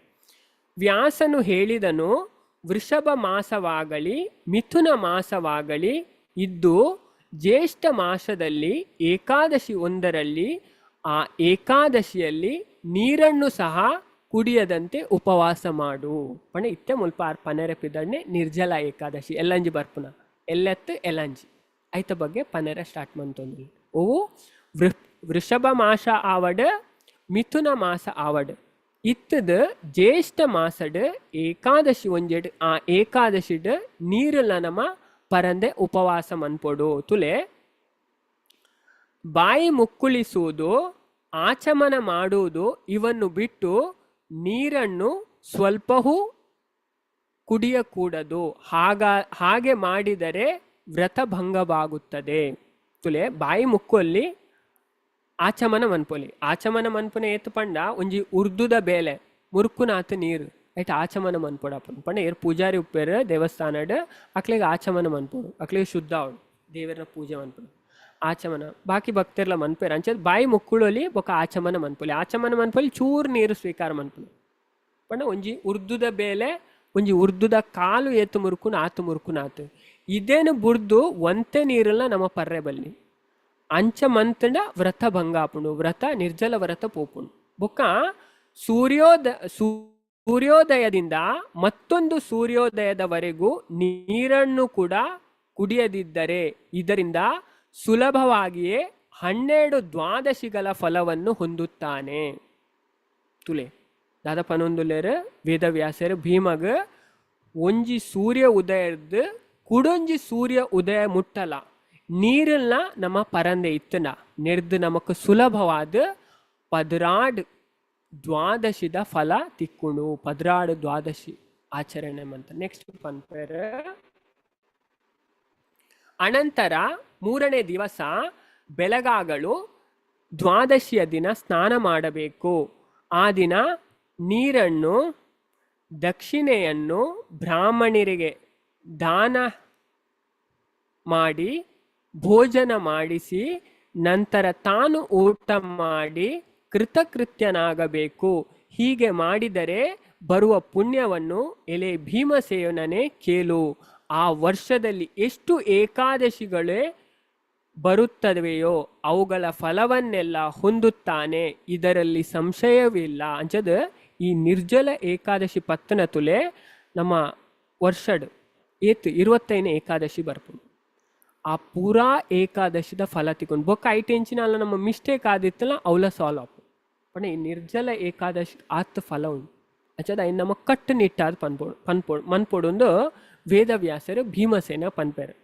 ವ್ಯಾಸನು ಹೇಳಿದನು, ವೃಷಭ ಮಾಸವಾಗಲಿ ಮಿಥುನ ಮಾಸವಾಗಲಿ ಇದ್ದು ಜ್ಯೇಷ್ಠ ಮಾಸದಲ್ಲಿ ಏಕಾದಶಿ ಒಂದರಲ್ಲಿ ಆ ಏಕಾದಶಿಯಲ್ಲಿ ನೀರನ್ನು ಸಹ ಕುಡಿಯದಂತೆ ಉಪವಾಸ ಮಾಡು. ಪಂಡ ಇತ್ತೆ ಮುಲ್ಪ ಆರ್ ಪನೆರೆ ಪಿದಣ್ಣೆ ನಿರ್ಜಲ ಏಕಾದಶಿ ಎಲ್ಲಂಜಿ ಬರ್ಪುನ ಎಲ್ಲೆತ್ತು ಎಲ್ಲಂಜಿ ಐತ ಬಗ್ಗೆ ಪನೆರೆ ಸ್ಟಾರ್ಟ್ ಮಂತೊಂದು. ಓ ವೃಷಭ ಮಾಸ ಆವಡ್ ಮಿಥುನ ಮಾಸ ಆವಡ್ ಇತ್ತದ ಜ್ಯೇಷ್ಠ ಮಾಸಡ್ ಏಕಾದಶಿ ಒಂಜೆಡ್ ಆ ಏಕಾದಶಿಡ್ ನೀರುಲ ನಮ ಪರಂದೆ ಉಪವಾಸ ಮನ್ಪೊಡು. ತುಲೆ ಬಾಯಿ ಮುಕ್ಕುಳಿಸುವುದು, ಆಚಮನ ಮಾಡುವುದು ಇವನ್ನು ಬಿಟ್ಟು ನೀರನ್ನು ಸ್ವಲ್ಪವೂ ಕುಡಿಯಕೂಡದು. ಹಾಗೆ ಮಾಡಿದರೆ ವ್ರತ ಭಂಗವಾಗುತ್ತದೆ. ತುಲೆ ಬಾಯಿ ಮುಕ್ಕುವಲ್ಲಿ ಆಚಮನ ಮನ್ಪೊಲಿ. ಆಚಮನ ಮನ್ಪುನ ಏತ್ ಪಂಡ ಒಂಜಿ ಉರ್ದುದ ಬೇಲೆ ಮುರುಕುನಾತ್ ನೀರು ಐಟ್ ಆಚಮನ ಮನ್ಪೊಡಪ್ಪನು ಪಂಡ ಏರ್ ಪೂಜಾರಿ ಉಪ್ಪೇರು ದೇವಸ್ಥಾನಡ್ ಅಕ್ಲೆಗ್ ಆಚಮನ ಮನ್ಪೊಡು, ಅಕ್ಲೆಗ್ ಶುದ್ಧ ಆವೊಡು, ದೇವರನ ಪೂಜೆ ಮನ್ಪೊಡು ಆಚಮನ. ಬಾಕಿ ಭಕ್ತರ್ಲ ಮನ್ಪೇರು. ಅಂಚ ಬಾಯಿ ಮುಕ್ಕುಳೊಲಿ ಬೊಕ ಆಚಮನ ಮನ್ಪೊಲಿ. ಆಚಮನ ಮನ್ಪೊಲಿ ಚೂರು ನೀರು ಸ್ವೀಕಾರ ಮನ್ಪೊಲಿ ಪಂಡ ಒಂಜಿ ಉರ್ದುದ ಬೇಲೆ ಒಂಜಿ ಉರ್ದುದ ಕಾಲು ಏತು ಮುರುಕುನ ಆತು ಮುರುಕುನಾತು ಇದೇನು ಬುರ್ದು ಒಂತೆ ನೀರೆಲ್ಲ ನಮ್ಮ ಪರ್ರೆ ಬಲ್ಲಿ. ಅಂಚ ಮಂತಂಡ ವ್ರತ ಭಂಗ ಆಪುಂಡು, ವ್ರತ ನಿರ್ಜಲ ವ್ರತ ಪೋಪುಂಡು. ಬೊಕ್ಕ ಸೂರ್ಯೋದಯದಿಂದ ಮತ್ತೊಂದು ಸೂರ್ಯೋದಯದವರೆಗೂ ನೀರನ್ನು ಕೂಡ ಕುಡಿಯದಿದ್ದರೆ ಇದರಿಂದ ಸುಲಭವಾಗಿಯೇ 12 ದ್ವಾದಶಿಗಳ ಫಲವನ್ನು ಹೊಂದುತ್ತಾನೆ. ತುಲೆ ದಾದ ಪನೊಂದುಲ್ಲೇರು ವೇದವ್ಯಾಸರು ಭೀಮಗ ಒಂಜಿ ಸೂರ್ಯ ಉದಯದ ಕುಡೊಂಜಿ ಸೂರ್ಯ ಉದಯ ಮುಟ್ಟಲ ನೀರನ್ನ ನಮ್ಮ ಪರಂದೆ ಇತ್ತನ ನೆರ್ದು ನಮಕ್ ಸುಲಭವಾದ 16 ದ್ವಾದಶಿದ ಫಲ ತಿಕ್ಕುಣು. 16 ದ್ವಾದಶಿ ಆಚರಣೆ ಅಂತ. ನೆಕ್ಸ್ಟ್ ಪನ್ಪೇರ್ ಅನಂತರ 3ನೇ ದಿವಸ ಬೆಳಗಾಗಲು ದ್ವಾದಶಿಯ ದಿನ ಸ್ನಾನ ಮಾಡಬೇಕು. ಆ ದಿನ ನೀರನ್ನು ದಕ್ಷಿಣೆಯನ್ನು ಬ್ರಾಹ್ಮಣರಿಗೆ ದಾನ ಮಾಡಿ ಭೋಜನ ಮಾಡಿಸಿ ನಂತರ ತಾನು ಊಟ ಮಾಡಿ ಕೃತಕೃತ್ಯನಾಗಬೇಕು. ಹೀಗೆ ಮಾಡಿದರೆ ಬರುವ ಪುಣ್ಯವನ್ನು ಎಲೆ ಭೀಮಸೇನನೇ ಕೇಳು. ಆ ವರ್ಷದಲ್ಲಿ ಎಷ್ಟು ಏಕಾದಶಿಗಳೇ ಬರುತ್ತವೆಯೋ ಅವುಗಳ ಫಲವನ್ನೆಲ್ಲ ಹೊಂದುತ್ತಾನೆ, ಇದರಲ್ಲಿ ಸಂಶಯವಿಲ್ಲ. ಅಂಚದ ಈ ನಿರ್ಜಲ ಏಕಾದಶಿ ಪತ್ತನ ತುಲೆ ನಮ್ಮ ವರ್ಷಡ್ ಏತ್ 25 ಏಕಾದಶಿ ಬರ್ಪುಂಡು. ಆ ಪೂರಾ ಏಕಾದಶಿದ ಫಲ ತಿಕೊಂಡು ಬೊಕ್ಕ ಐಟೆಂಚಿನ ಅಲ್ಲ ನಮ್ಮ ಮಿಸ್ಟೇಕ್ ಆದಿತ್ತಲ್ಲ ಅವಲ ಸಾಲ್ವ್ ಆಪು. ಪಂಡ ಈ ನಿರ್ಜಲ ಏಕಾದಶಿ ಆತ್ ಫಲ ಉಂಡು. ಅಂಚದ ಐನ್ ನಮ್ಮ ಕಟ್ಟುನಿಟ್ಟಾದ ಪನ್ಪೋಡು ಪನ್ಪೋಡು ಮನ್ಪೊಡುಂದು ವೇದವ್ಯಾಸರು ಭೀಮಸೇನ ಪನ್ಪೇರು.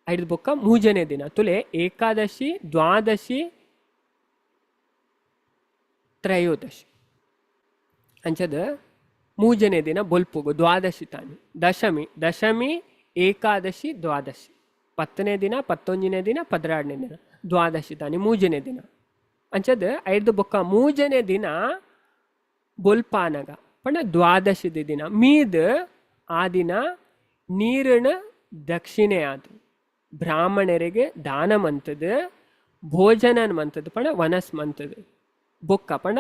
ಐದು ಬೊಕ್ಕ 3ನೇ ದಿನ ತುಲೆ ಏಕಾದಶಿ ದ್ವಾದಶಿ ತ್ರಯೋದಶಿ ಅಂಚದ 3ನೇ ದಿನ ಬೊಲ್ಪುಗು ದ್ವಾದಶಿ ತಾನಿ ದಶಮಿ ದಶಮಿ ಏಕಾದಶಿ ದ್ವಾದಶಿ 10ನೇ ದಿನ 11ನೇ ದಿನ 12ನೇ ದಿನ ದ್ವಾದಶಿ ತಾನಿ 3ನೇ ದಿನ ಅಂಚದ ಐದು ಬೊಕ್ಕ 3ನೇ ದಿನ ಬೊಲ್ಪಾನಗ ಪಂಡ ದ್ವಾದಶಿದ ದಿನ ಮೀದ್ ಆ ದಿನ ನೀರಿನ ದಕ್ಷಿಣೆ ಆದು ಬ್ರಾಹ್ಮಣರಿಗೆ ದಾನ ಮಂತದ ಭೋಜನ ಮಂತದ ಪಂಡ ವನಸ್ ಮಂತದ ಬೊಕ್ಕ ಪಂಡ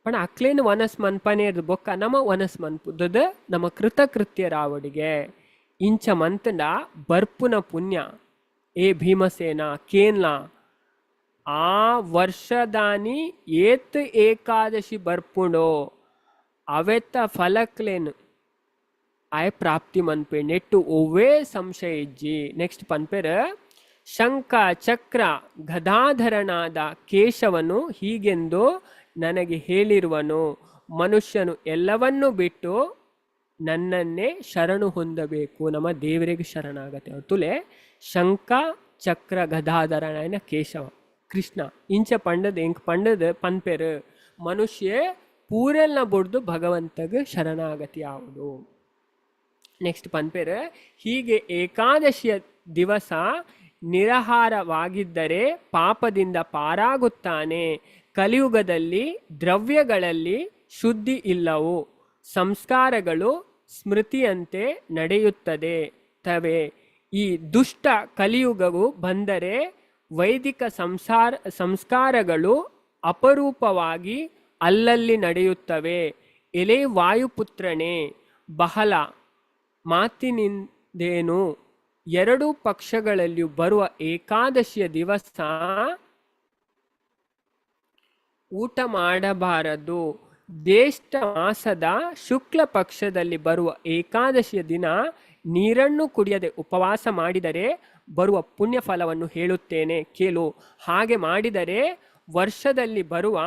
ಪಂಡ ಅಕ್ಲೇನು ವನಸ್ ಮನ್ಪನೇ ಬೊಕ್ಕ ನಮ್ಮ ವನಸ್ ಮನ್ಪುದದ ನಮ್ಮ ಕೃತಕೃತ್ಯರಾವಡಿಗೆ ಇಂಚ ಮಂತಂಡ ಬರ್ಪುನ ಪುಣ್ಯ ಏ ಭೀಮಸೇನ ಕೇನ್ಲ ಆ ವರ್ಷದಾನಿ ಏತ್ ಏಕಾದಶಿ ಬರ್ಪುಂಡೋ ಅವೆತ್ತ ಫಲಕ್ಲೇನು ಆಯ್ ಪ್ರಾಪ್ತಿ ಮನ್ಪೆ ನೆಟ್ಟು ಒವ್ವೇ ಸಂಶಯ ಇಜ್ಜಿ. ನೆಕ್ಸ್ಟ್ ಪನ್ಪೆರ್ ಶಂಖ ಚಕ್ರ ಗದಾಧರನಾದ ಕೇಶವನು ಹೀಗೆಂದು ನನಗೆ ಹೇಳಿರುವನು, ಮನುಷ್ಯನು ಎಲ್ಲವನ್ನೂ ಬಿಟ್ಟು ನನ್ನನ್ನೇ ಶರಣು ಹೊಂದಬೇಕು. ನಮ್ಮ ದೇವರಿಗೆ ಶರಣಾಗತೆ ತುಲೆ ಶಂಖ ಚಕ್ರ ಗದಾಧರನಾಯನ ಕೇಶವ ಕೃಷ್ಣ ಇಂಚ ಪಂಡದ ಎಂಕ್ ಪಂಡದ ಪನ್ಪೆರ್ ಮನುಷ್ಯ ಪೂರೆಲ್ನ ಬೊಡ್ದು ಭಗವಂತಗೆ ಶರಣಾಗತಿ ಆವುದು. ನೆಕ್ಸ್ಟ್ ಪನ್ಪೆರ್ ಹೀಗೆ ಏಕಾದಶಿಯ ದಿವಸ ನಿರಹಾರವಾಗಿದ್ದರೆ ಪಾಪದಿಂದ ಪಾರಾಗುತ್ತಾನೆ. ಕಲಿಯುಗದಲ್ಲಿ ದ್ರವ್ಯಗಳಲ್ಲಿ ಶುದ್ಧಿ ಇಲ್ಲವು, ಸಂಸ್ಕಾರಗಳು ಸ್ಮೃತಿಯಂತೆ ನಡೆಯುತ್ತದೆ ತವೆ. ಈ ದುಷ್ಟ ಕಲಿಯುಗವು ಬಂದರೆ ವೈದಿಕ ಸಂಸ್ಕಾರಗಳು ಅಪರೂಪವಾಗಿ ಅಲ್ಲಲ್ಲಿ ನಡೆಯುತ್ತವೆ. ಎಲೆ ವಾಯುಪುತ್ರನೇ, ಬಹಳ ಮಾತಿನಿಂದೇನು ಎರಡೂ ಪಕ್ಷಗಳಲ್ಲಿಯೂ ಬರುವ ಏಕಾದಶಿಯ ದಿವಸ ಊಟ ಮಾಡಬಾರದು. ಜ್ಯೇಷ್ಠ ಮಾಸದ ಶುಕ್ಲ ಪಕ್ಷದಲ್ಲಿ ಬರುವ ಏಕಾದಶಿಯ ದಿನ ನೀರನ್ನು ಕುಡಿಯದೆ ಉಪವಾಸ ಮಾಡಿದರೆ ಬರುವ ಪುಣ್ಯ ಫಲವನ್ನು ಹೇಳುತ್ತೇನೆ ಕೇಳು. ಹಾಗೆ ಮಾಡಿದರೆ ವರ್ಷದಲ್ಲಿ ಬರುವ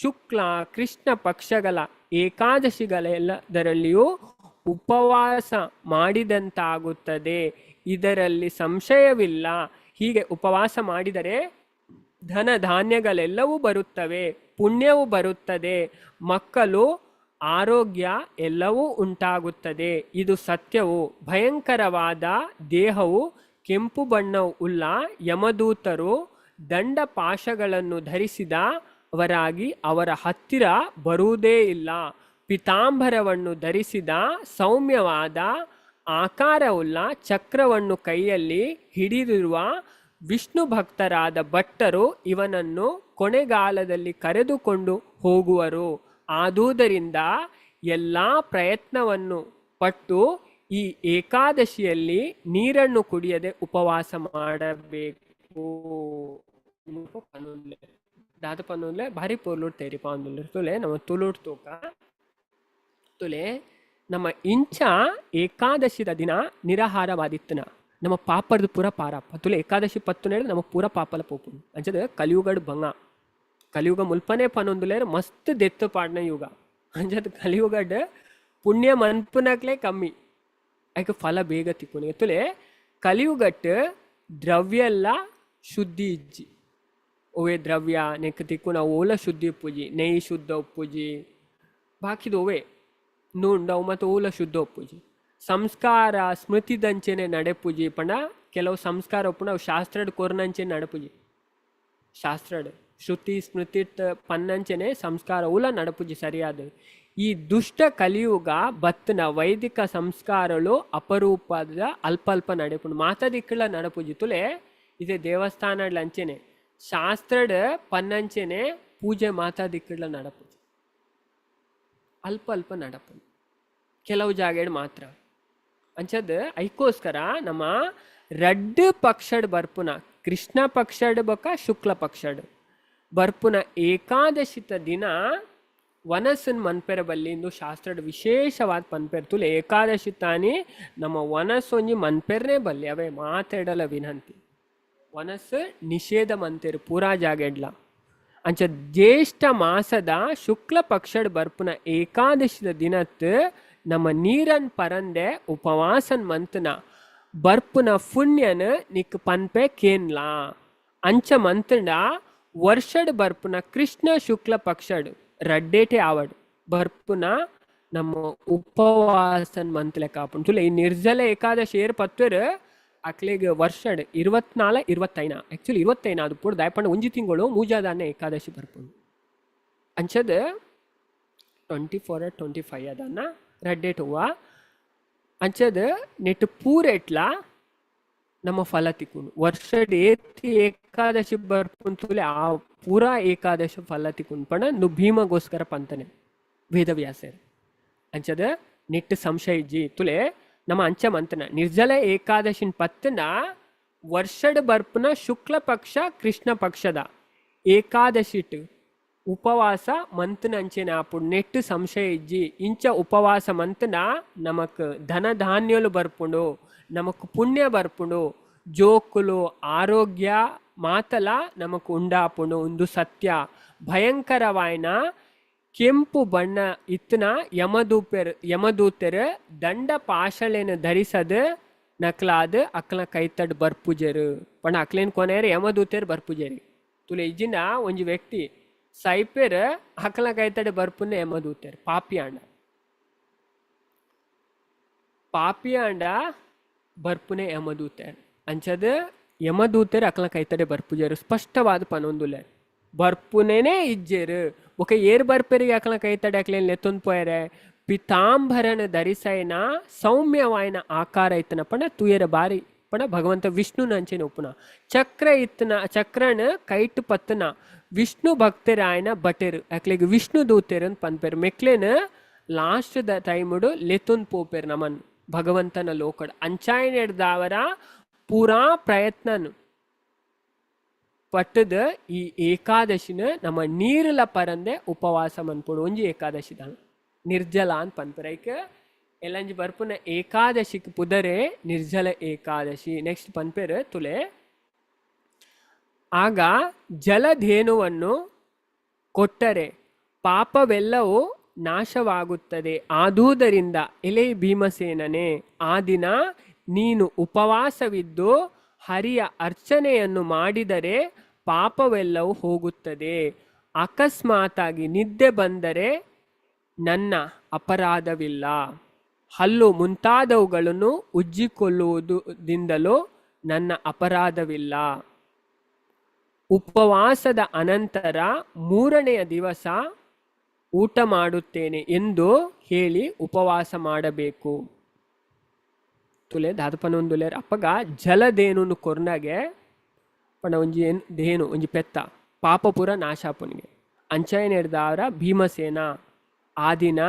ಶುಕ್ಲ ಕೃಷ್ಣ ಪಕ್ಷಗಳ ಏಕಾದಶಿಗಳೆಲ್ಲದರಲ್ಲಿಯೂ ಉಪವಾಸ ಮಾಡಿದಂತಾಗುತ್ತದೆ, ಇದರಲ್ಲಿ ಸಂಶಯವಿಲ್ಲ. ಹೀಗೆ ಉಪವಾಸ ಮಾಡಿದರೆ ಧನ ಧಾನ್ಯಗಳೆಲ್ಲವೂ ಬರುತ್ತವೆ, ಪುಣ್ಯವು ಬರುತ್ತದೆ, ಮಕ್ಕಳು, ಆರೋಗ್ಯ ಎಲ್ಲವೂ ಉಂಟಾಗುತ್ತದೆ. ಇದು ಸತ್ಯವು. ಭಯಂಕರವಾದ ದೇಹವು ಕೆಂಪು ಬಣ್ಣವುಳ್ಳ ಯಮದೂತರು ದಂಡ ಪಾಶಗಳನ್ನು ಧರಿಸಿದ ಅವರಾಗಿ ಅವರ ಹತ್ತಿರ ಬರುವುದೇ ಇಲ್ಲ. ಪಿತಾಂಬರವನ್ನು ಧರಿಸಿದ ಸೌಮ್ಯವಾದ ಆಕಾರವುಳ್ಳ ಚಕ್ರವನ್ನು ಕೈಯಲ್ಲಿ ಹಿಡಿದಿರುವ ವಿಷ್ಣು ಭಕ್ತರಾದ ಭಟ್ಟರು ಇವನನ್ನು ಕೊನೆಗಾಲದಲ್ಲಿ ಕರೆದುಕೊಂಡು ಹೋಗುವರು. ಆದುದರಿಂದ ಎಲ್ಲ ಪ್ರಯತ್ನವನ್ನು ಪಟ್ಟು ಈ ಏಕಾದಶಿಯಲ್ಲಿ ನೀರನ್ನು ಕುಡಿಯದೆ ಉಪವಾಸ ಮಾಡಬೇಕು. ದಾದ ಪನ್ನೊಂದ್ಲೆ ಭಾರಿ ಪೊರ್ಲುಡ್ ತೇರಿ ಪಾಂದುಲ್ಲೆ ತುಲೆ ನಮ್ಮ ತುಳುಡ್ ತೂಕ ತುಲೆ ನಮ್ಮ ಇಂಚ ಏಕಾದಶಿದ ದಿನ ನಿರಾಹಾರವಾದಿತ್ತನ ನಮ್ಮ ಪಾಪರ್ದು ಪೂರ ಪಾರಪ್ಪ. ತುಲೆ ಏಕಾದಶಿ ಪತ್ತು ನೇಡು ನಮ್ಮ ಪೂರ ಪಾಪಲ ಪೋಪುಂಡು. ಅಂಚದ ಕಲಿಯುಗಡ್ ಬಂಗ ಕಲಿಯುಗ ಮುಲ್ಪನೆ ಪನೊಂದುಲೇರ್ ಮಸ್ತ್ ದೆತ್ತು ಪಾಡ್ನ ಯುಗ. ಅಂಚದ ಕಲಿಯುಗಡ್ ಪುಣ್ಯ ಮನ್ಪುನಕ್ಲೆ ಕಮ್ಮಿ, ಐಕ್ ಫಲ ಬೇಗ ತಿಕ್ಕುನಿ. ತುಲೆ ಕಲಿಯುಗಟ್ ದ್ರವ್ಯ ಎಲ್ಲ ಶುದ್ಧಿ ಇಜ್ಜಿ. ಒವೇ ದ್ರವ್ಯ ನೆಕ್ ತಿಕ್ಕುನ ಓಲ ಶುದ್ಧಿ ಉಪ್ಪುಜಿ, ನೆಯ್ ಶುದ್ಧ ಉಪ್ಪುಜಿ, ಬಾಕಿದ ಒವೇ ನುಂಡು ಅವು ಮತ್ತು ಓಲ ಶುದ್ಧ ಉಪ್ಪುಜಿ. ಸಂಸ್ಕಾರ ಸ್ಮೃತಿದಂಚೆನೆ ನಡೆಪುಜಿ. ಪಂಡ ಕೆಲವು ಸಂಸ್ಕಾರ ಉಪ್ಪುಂಡು ಅವು ಶಾಸ್ತ್ರಡ್ ಕೊರ್ನಂಚೆನೆ ನಡಪುಜಿ. ಶಾಸ್ತ್ರಡ್ ಶ್ರುತಿ ಸ್ಮೃತಿ ಪನ್ನಂಚೆನೆ ಸಂಸ್ಕಾರ ಉಲ ನಡಪುಜಿ ಸರಿಯಾದ. ಈ ದುಷ್ಟ ಕಲಿಯುಗ ಬತ್ತನ ವೈದಿಕ ಸಂಸ್ಕಾರಗಳು ಅಪರೂಪದ ಅಲ್ಪ ಅಲ್ಪ ನಡೆಪುಂಡು, ಮಾತದಿಕ್ಕಳ ನಡಪುಜಿ. ತುಲೆ ಇದೇ ದೇವಸ್ಥಾನಡ್ಲ ಅಂಚೆನೆ ಶಾಸ್ತ್ರಡ್ ಪನ್ನಂಚೆನೆ ಪೂಜೆ ಮಾತಾದಿಕ್ಕಳ ನಡಪುಜಿ, ಅಲ್ಪ ಅಲ್ಪ ನಡಪುಂಡು ಕೆಲವು ಜಾಗೆಡ್ ಮಾತ್ರ. ಅಂಚದ್ ಐಕೋಸ್ಕರ ನಮ್ಮ ರಡ್ಡು ಪಕ್ಷಡ್ ಬರ್ಪುನ ಕೃಷ್ಣ ಪಕ್ಷಡ್ ಬೊಕ್ಕ ಶುಕ್ಲ ಪಕ್ಷಡ್ ಬರ್ಪುನ ಏಕಾದಶಿತ ದಿನ ವನಸ್ಸನ್ ಮನ್ಪೆರ ಬಲ್ಲಿ ಇಂದು ಶಾಸ್ತ್ರದ ವಿಶೇಷವಾದ ಪನ್ಪೆರ್. ತುಲೆ ಏಕಾದಶಿ ತಾನಿ ನಮ್ಮ ವನಸ್ಸೊಂಜಿ ಮನ್ಪೆರ್ನೇ ಬಲ್ಲಿ, ಅವೇ ಮಾತಾಡಲ ವಿನಂತಿ. ವನಸ್ಸು ನಿಷೇಧ ಮಂತೆರು ಪೂರಾ ಜಾಗೆಡ್ಲ. ಅಂಚ ಜ್ಯೇಷ್ಠ ಮಾಸದ ಶುಕ್ಲ ಪಕ್ಷಡ್ ಬರ್ಪುನ ಏಕಾದಶಿದ ದಿನತ್ ನಮ್ಮ ನೀರನ್ ಪರಂದೆ ಉಪವಾಸನ್ ಮಂತನ ಬರ್ಪುನ ಪುಣ್ಯನ ನಿಕ್ ಪನ್ಪೆ ಕೇನ್ಲಾ. ಅಂಚ ಮಂತಂಡ ವರ್ಷಡ್ ಬರ್ಪುನ ಕೃಷ್ಣ ಶುಕ್ಲ ಪಕ್ಷಡ್ ರಡ್ಡೇಟೆ ಆವಡ್ ಬರ್ಪುನ ನಮ್ಮ ಉಪವಾಸನ್ ಮಂತ್ಲೆ ಕಾಪುಂಡು. ತುಲೆ ಈ ನಿರ್ಜಲ ಏಕಾದಶಿ ಏರ್ ಪತ್ವೆರ್ ಅಕ್ಲೆಗ್ ವರ್ಷಡ್ 24 25 ಆಕ್ಚುಲಿ 25 ಅದು ಪೂರ ದಾಯಪಂಡ ಒಂಜಿ ತಿಂಗಳು ಮೂಜಾದಾನೆ ಏಕಾದಶಿ ಬರ್ಪುಂಡು. ಅಂಚದ 24 25 ಅದನ್ನ ರಡ್ಡೇಟ್ ಹೂವ ಅಂಚದ ನೆಟ್ ಪೂರೆಟ್ಲ ನಮ್ಮ ಫಲ ತಿಕ್ಕುಂಡು. ವರ್ಷಡ್ ಏತಿ ಏಕಾದಶಿ ಬರ್ಪುಂತುಲೆ ಆ ಪೂರಾ ಏಕಾದಶಿ ಫಲ ತಿಕ್ಕುಂಡು ಪಂಡ ನು ಭೀಮಗೋಸ್ಕರ ಪಂತನೆ ವೇದವ್ಯಾಸರು. ಅಂಚದ ನೆಟ್ ಸಂಶಯ ಇಜ್ಜಿ. ತುಲೆ ನಮ್ಮ ಅಂಚ ಮಂತನ ನಿರ್ಜಲ ಏಕಾದಶಿನ ಪತ್ತನ ವರ್ಷಡ್ ಬರ್ಪುನ ಶುಕ್ಲ ಪಕ್ಷ ಕೃಷ್ಣ ಪಕ್ಷದ ಏಕಾದಶಿಟ್ ಉಪವಾಸ ಮಂತನ ಅಂಚೆನ ಆಪುಂಡು. ನೆಟ್ ಸಂಶಯ ಇಜ್ಜಿ. ಇಂಚ ಉಪವಾಸ ಮಂತನ ನಮಕ್ ಧನ ಧಾನ್ಯಲು ಬರ್ಪುಂಡು, ನಮಕ್ ಪುಣ್ಯ ಬರ್ಪುಂಡು, ಜೋಕುಲು ಆರೋಗ್ಯ ಮಾತಲ ನಮಕ್ ಉಂಡಾಪುಂಡು. ಒಂದು ಸತ್ಯ. ಭಯಂಕರವಾಯ್ನ ಕೆಂಪು ಬಣ್ಣ ಇತ್ತನ ಯಮದೂತೆರ್ ದಂಡ ಪಾಶಳೆನ ಧರಿಸದ್ ನಕ್ಲಾದ್ ಅಕ್ಲ ಕೈತಡ್ ಬರ್ಪುಜೆರು ಪಂಡ ಅಕ್ಲೇನ್ ಕೊನೆಯರು ಯಮದೂತೆರ್ ಬರ್ಪುಜೆರಿ. ತುಲೆ ಇಜ್ಜಿನ ಒಂಜಿ ವ್ಯಕ್ತಿ ಸೈಪೆರ್ ಅಕ್ಲ ಕೈತಡ್ ಬರ್ಪುನ ಯಮದೂತೆರ್ ಪಾಪಿಯಾಂಡ ಪಾಪಿಯಾಂಡ ಬರ್ಪುನೆ ಯಮದೂತೆರ್. ಅಂಚದ ಯಮದೂತೆರ್ ಅಕ್ಲ ಕೈತಡೆ ಬರ್ಪುಜೆರು ಸ್ಪಷ್ಟವಾದ ಪನೊಂದುಲ್ಲೆರ್. ಬರ್ಪುನೇನೆ ಇಜ್ಜೆರು ಬೊಕ ಏರ್ ಬರ್ಪೆರಿಗೆ ಅಕ್ಲ ಕೈತಡೆ ಅಕ್ಲೇನ್ ಲೆತ್ತೊಂದು ಪೋಯರೆ ಪಿತಾಂಬರನ ಧರಿಸೈನ ಸೌಮ್ಯವಾಯಿನ ಆಕಾರ ಇತ್ತನ ಪಂಡ ತುಯರ ಬಾರಿ ಪಂಡ ಭಗವಂತ ವಿಷ್ಣುನ ಅಂಚೆನ ಉಪ್ಪುನ ಚಕ್ರ ಇತ್ತನ ಚಕ್ರನ ಕೈಟ್ ಪತ್ತನ ವಿಷ್ಣು ಭಕ್ತರಾಯನ ಭಟೆರು ಅಕ್ಲೆಗ್ ವಿಷ್ಣು ದೂತೆರ್ ಅಂತ ಪನ್ಪೆರ್. ಮೆಕ್ಲೆನ್ ಲಾಸ್ಟ್ the ಟೈಮುಡು ಲೆತ್ತೊಂದು ಪೋಪೆರ್ ನಮನ್ ಭಗವಂತನ ಲೋಕಡ್. ಅಂಚಾಯಿನೆಡ್ದಾವರ ಪೂರಾ ಪ್ರಯತ್ನನು ಪಟ್ಟದ ಈ ಏಕಾದಶಿನ ನಮ್ಮ ನೀರುಲ ಪರಂದೆ ಉಪವಾಸ ಮನ್ಪೊಡು. ಒಂಜಿ ಏಕಾದಶಿ ದಾನ ನಿರ್ಜಲ ಅಂತ ಪನ್ಪೆರ್. ಐಕ್ ಎಲ್ಲಂಜಿ ಬರ್ಪುನ ಏಕಾದಶಿಕ್ ಪುದರೆ ನಿರ್ಜಲ ಏಕಾದಶಿ. ನೆಕ್ಸ್ಟ್ ಪನ್ಪೆರ್ ತುಲೆ ಆಗ ಜಲಧೇನುವನ್ನು ಕೊಟ್ಟರೆ ಪಾಪವೆಲ್ಲವೂ ನಾಶವಾಗುತ್ತದೆ. ಆದುದರಿಂದ ಎಲೆ ಭೀಮಸೇನನೇ, ಆ ದಿನ ನೀನು ಉಪವಾಸವಿದ್ದು ಹರಿಯ ಅರ್ಚನೆಯನ್ನು ಮಾಡಿದರೆ ಪಾಪವೆಲ್ಲವೂ ಹೋಗುತ್ತದೆ. ಅಕಸ್ಮಾತಾಗಿ ನಿದ್ದೆ ಬಂದರೆ ನನ್ನ ಅಪರಾಧವಿಲ್ಲ. ಹಲ್ಲು ಮುಂತಾದವುಗಳನ್ನು ಉಜ್ಜಿಕೊಳ್ಳುವುದರಿಂದಲೂ ನನ್ನ ಅಪರಾಧವಿಲ್ಲ. ಉಪವಾಸದ ಅನಂತರ ಮೂರನೆಯ ದಿವಸ ಊಟ ಮಾಡುತ್ತೇನೆ ಎಂದು ಹೇಳಿ ಉಪವಾಸ ಮಾಡಬೇಕು. ತುಲೆ ದಾದಪನೊಂದುಲೇರ್ ಅಪ್ಪಗ ಜಲದೇನು ಕೊರ್ನಾಗೆ ಪಂಡ ಒಂಜಿ ಏನ್ ದೇನು ಒಂಜಿ ಪೆತ್ತ ಪಾಪ ಪೂರ ನಾಶ ಆಪುನಿಗೆ. ಅಂಚೈನೆಡ್ದಾವರ ಭೀಮಸೇನ ಆ ದಿನ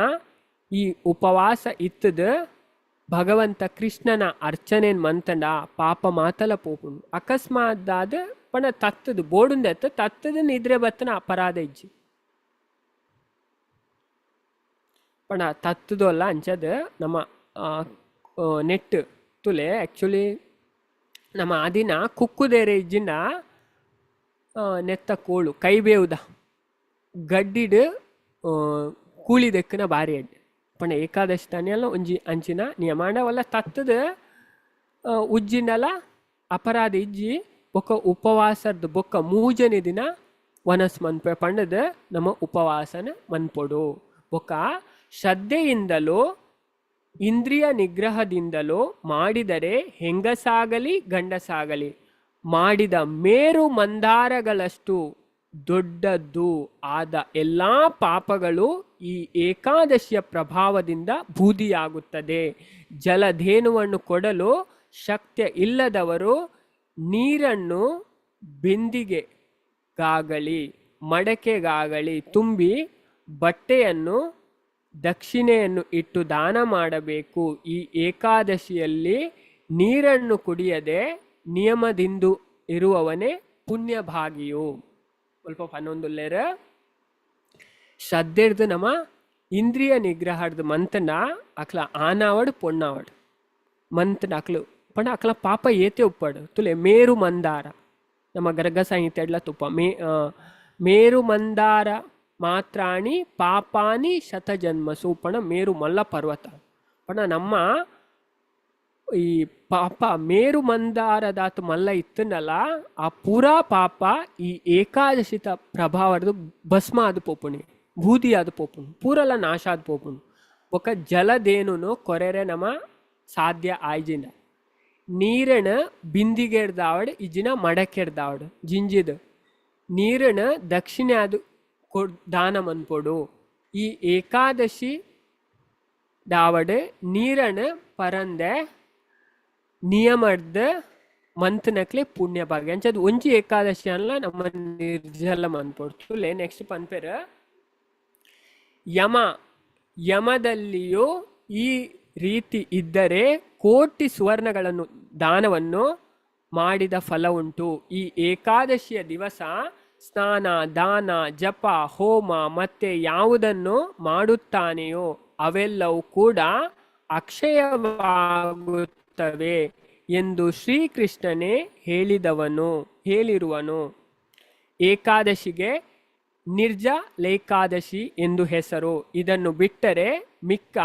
ಈ ಉಪವಾಸ ಇತ್ತದ ಭಗವಂತ ಕೃಷ್ಣನ ಅರ್ಚನೆನ್ ಮಂತಂಡ ಪಾಪ ಮಾತಲ ಪೋಪುಂಡು. ಅಕಸ್ಮಾತ್ ಪಂಡ ತತ್ತದು ಬೋಡುಂದೆತ್ತ ತತ್ತದ ನಿದ್ರೆ ಬತ್ತನ ಅಪರಾಧ ಇಜ್ಜಿ. ಪಂಡ ತತ್ತದಲ್ಲ ಅಂಚದ ನಮ್ಮ ನೆಟ್ ತುಲೆ ಆ್ಯಕ್ಚುಲಿ ನಮ್ಮ ಆ ದಿನ ಕುಕ್ಕುದೇರೆ ಇಜ್ಜಿಂಡ ನೆತ್ತ ಕೋಳು ಕೈಬೇವುದ ಗಡ್ಡಿಡ್ ಕೂಳಿ ದೆಕ್ಕನ ಬಾರಿ ಎಡ್ಡೆ. ಪಂಡ ಏಕಾದಶಿ ತಾನಿಯಲ್ಲ ಒಂಜಿ ಅಂಚಿನ ನಿಯಮ ಆಂಡ ವಲ್ಲ ತತ್ತದ ಉಜ್ಜಿಂಡಲ ಅಪರಾಧ ಇಜ್ಜಿ. ಬೊಕ್ಕ ಉಪವಾಸದ ಬೊಕ್ಕ ಮೂಜನೇ ದಿನ ವನಸ್ ಮನ್ಪೆ ಪಂಡದ ನಮ್ಮ ಉಪವಾಸನ ಮನ್ಪೊಡು. ಬೊಕ್ಕ ಶ್ರದ್ಧೆಯಿಂದಲೂ ಇಂದ್ರಿಯ ನಿಗ್ರಹದಿಂದಲೂ ಮಾಡಿದರೆ ಹೆಂಗಸಾಗಲಿ ಗಂಡಸಾಗಲಿ ಮಾಡಿದ ಮೇರು ಮಂದಾರಗಳಷ್ಟು ದೊಡ್ಡದ್ದು ಆದ ಎಲ್ಲ ಪಾಪಗಳು ಈ ಏಕಾದಶಿಯ ಪ್ರಭಾವದಿಂದ ಬೂದಿಯಾಗುತ್ತದೆ. ಜಲಧೇನುವನ್ನು ಕೊಡಲು ಶಕ್ತಿ ಇಲ್ಲದವರು ನೀರನ್ನು ಬಿಂದಿಗೆಗಾಗಲಿ ಮಡಕೆಗಾಗಲಿ ತುಂಬಿ ಬಟ್ಟೆಯನ್ನು ದಕ್ಷಿಣೆಯನ್ನು ಇಟ್ಟು ದಾನ ಮಾಡಬೇಕು. ಈ ಏಕಾದಶಿಯಲ್ಲಿ ನೀರನ್ನು ಕುಡಿಯದೆ ನಿಯಮದಿಂದು ಇರುವವನೇ ಪುಣ್ಯಭಾಗಿಯು. ಸ್ವಲ್ಪ ಪನ್ನೊಂದುಲ್ಲೇರ ಶ್ರದ್ಧೆಡ್ದು ನಮ್ಮ ಇಂದ್ರಿಯ ನಿಗ್ರಹಡ್ದು ಮಂತನ ಅಕ್ಲ ಆನಾವಡ್ ಪೊಣ್ಣಾವಡ್ ಮಂತನ ಅಕ್ಲು ಪಂಡ ಅಕ್ಲ ಪಾಪ ಏತೆ ಉಪ್ಪಾಡು. ತುಲೆ ಮೇರು ಮಂದಾರ ನಮ್ಮ ಗರ್ಗ ಸಂಹಿತೆ ಎಡ್ಲ ತುಪ್ಪ ಮೇರು ಮಂದಾರ ಮಾತ್ರಾಣಿ ಪಾಪಾನಿ ಶತಜನ್ಮಸು ಪಣ ಮೇರು ಮಲ್ಲ ಪರ್ವತ. ಪಣ ನಮ್ಮ ಈ ಪಾಪ ಮೇರು ಮಂದಾರದಾತು ಮಲ್ಲ ಇತ್ತನಲ್ಲ ಆ ಪೂರಾ ಪಾಪ ಈ ಏಕಾದಶಿತ ಪ್ರಭಾವದ ಭಸ್ಮ ಆದ ಪೋಪುಣಿ ಬೂದಿ ಆದ ಪೋಪುಣಿ ಪೂರಲ ನಾಶ ಆದ ಪೋಪುಣಿ. ಬೊಕ್ಕ ಜಲದೇನು ಕೊರೆರೆ ನಮ್ಮ ಸಾಧ್ಯ ಆಯ್ಜಿನ ನೀರಣ ಬಿಂದಿಗೆಡ್ದಾವಡ್ ಇಜ್ಜಿನ ಮಡಕೆಡ್ದಾವಡ್ ಜಿಂಜಿದ ನೀರಣ ದಕ್ಷಿಣೆ ಅದು ದಾನ ಮನ್ಪೊಡು. ಈ ಏಕಾದಶಿ ದಾವಡ್ ನೀರಣ ಪರಂದೆ ನಿಯಮಡ್ದ ಮಂತ್ನಕ್ಲೆ ಪುಣ್ಯ ಭಾಗ್ಯ. ಅಂಚದ ಒಂಜಿ ಏಕಾದಶಿ ಅನ್ಲ ನಮ್ಮ ನಿರ್ಜಲ ಮನ್ಪೊಡು. ತುಲೆ ನೆಕ್ಸ್ಟ್ ಪನ್ಪೆರ ಯಮ ಯಮದಲ್ಲಿಯೂ ಈ ರೀತಿ ಇದ್ದರೆ ಕೋಟಿ ಸುವರ್ಣಗಳನ್ನು ದಾನವನ್ನು ಮಾಡಿದ ಫಲ ಉಂಟು. ಈ ಏಕಾದಶಿಯ ದಿವಸ ಸ್ನಾನ ದಾನ ಜಪ ಹೋಮ ಮತ್ತೆ ಯಾವುದನ್ನು ಮಾಡುತ್ತಾನೆಯೋ ಅವೆಲ್ಲವೂ ಕೂಡ ಅಕ್ಷಯವಾಗುತ್ತವೆ ಎಂದು ಶ್ರೀಕೃಷ್ಣನೇ ಹೇಳಿರುವನು. ಏಕಾದಶಿಗೆ ನಿರ್ಜಲೇಕಾದಶಿ ಎಂದು ಹೆಸರು. ಇದನ್ನು ಬಿಟ್ಟರೆ ಮಿಕ್ಕ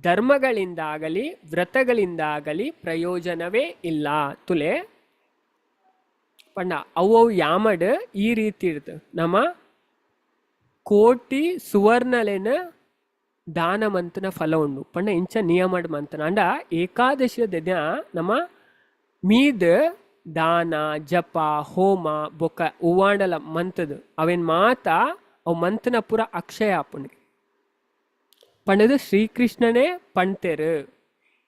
ಧರ್ಮಗಳಿಂದಾಗಲಿ ವ್ರತಗಳಿಂದಾಗಲಿ ಪ್ರಯೋಜನವೇ ಇಲ್ಲ. ತುಲೆ ಪಂಡ ಅವು ಯಾಮಡ್ ಈ ರೀತಿ ಇರ್ತದೆ. ನಮ್ಮ ಕೋಟಿ ಸುವರ್ಣಲೇನ ದಾನ ಮಂತನ ಫಲ ಉಂಡು ಪಂಡ ಇಂಚ ನಿಯಮಡ್ ಮಂತನ ಅಂಡ ಏಕಾದಶಿಯ ದಿನ ನಮ್ಮ ಮೀದ್ ದಾನ ಜಪ ಹೋಮ ಬೊಕ್ಕ ಉವಾಂಡಲ ಮಂತದ ಅವೇನ್ ಮಾತ ಅವು ಮಂತನ ಪೂರ ಅಕ್ಷಯ ಆಪುಂಡು ಪಂಡದು ಶ್ರೀಕೃಷ್ಣನೇ ಪಂತೆರು.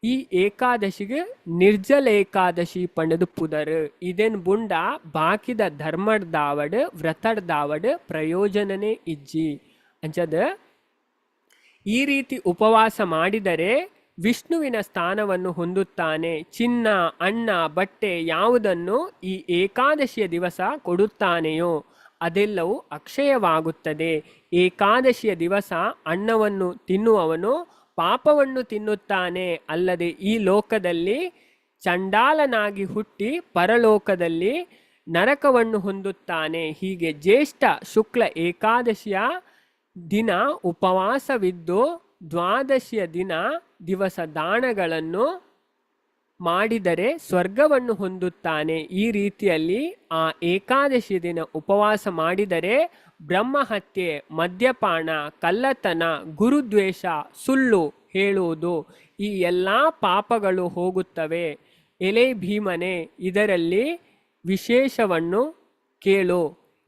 ಈ ಏಕಾದಶಿಗೆ ನಿರ್ಜಲ ಏಕಾದಶಿ ಪಂಡದು ಪುದರ್. ಇದೇನ್ ಬುಂಡ ಬಾಕಿದ ಧರ್ಮಡ್ದಾವಡ್ ವ್ರತಡ್ದಾವಡ್ ಪ್ರಯೋಜನನೇ ಇಜ್ಜಿ. ಅಂಚದ ಈ ರೀತಿ ಉಪವಾಸ ಮಾಡಿದರೆ ವಿಷ್ಣುವಿನ ಸ್ಥಾನವನ್ನು ಹೊಂದುತ್ತಾನೆ. ಚಿನ್ನ ಅನ್ನ ಬಟ್ಟೆ ಯಾವುದನ್ನು ಈ ಏಕಾದಶಿಯ ದಿವಸ ಕೊಡುತ್ತಾನೆಯೋ ಅದೆಲ್ಲವೂ ಅಕ್ಷಯವಾಗುತ್ತದೆ. ಏಕಾದಶಿಯ ದಿವಸ ಅನ್ನವನ್ನು ತಿನ್ನುವವನು ಪಾಪವನ್ನು ತಿನ್ನುತ್ತಾನೆ. ಅಲ್ಲದೆ ಈ ಲೋಕದಲ್ಲಿ ಚಂಡಾಲನಾಗಿ ಹುಟ್ಟಿ ಪರಲೋಕದಲ್ಲಿ ನರಕವನ್ನು ಹೊಂದುತ್ತಾನೆ. ಹೀಗೆ ಜ್ಯೇಷ್ಠ ಶುಕ್ಲ ಏಕಾದಶಿಯ ದಿನ ಉಪವಾಸವಿದ್ದು ದ್ವಾದಶಿಯ ದಿವಸ ದಾನಗಳನ್ನು ಮಾಡಿದರೆ ಸ್ವರ್ಗವನ್ನು ಹೊಂದುತ್ತಾನೆ. ಈ ರೀತಿಯಲ್ಲಿ ಆ ಏಕಾದಶಿ ದಿನ ಉಪವಾಸ ಮಾಡಿದರೆ ಬ್ರಹ್ಮಹತ್ಯೆ, ಮದ್ಯಪಾನ, ಕಳ್ಳತನ, ಗುರುದ್ವೇಷ, ಸುಳ್ಳು ಹೇಳುವುದು ಈ ಎಲ್ಲ ಪಾಪಗಳು ಹೋಗುತ್ತವೆ. ಎಲೆ ಭೀಮನೆ, ಇದರಲ್ಲಿ ವಿಶೇಷವನ್ನು ಕೇಳು.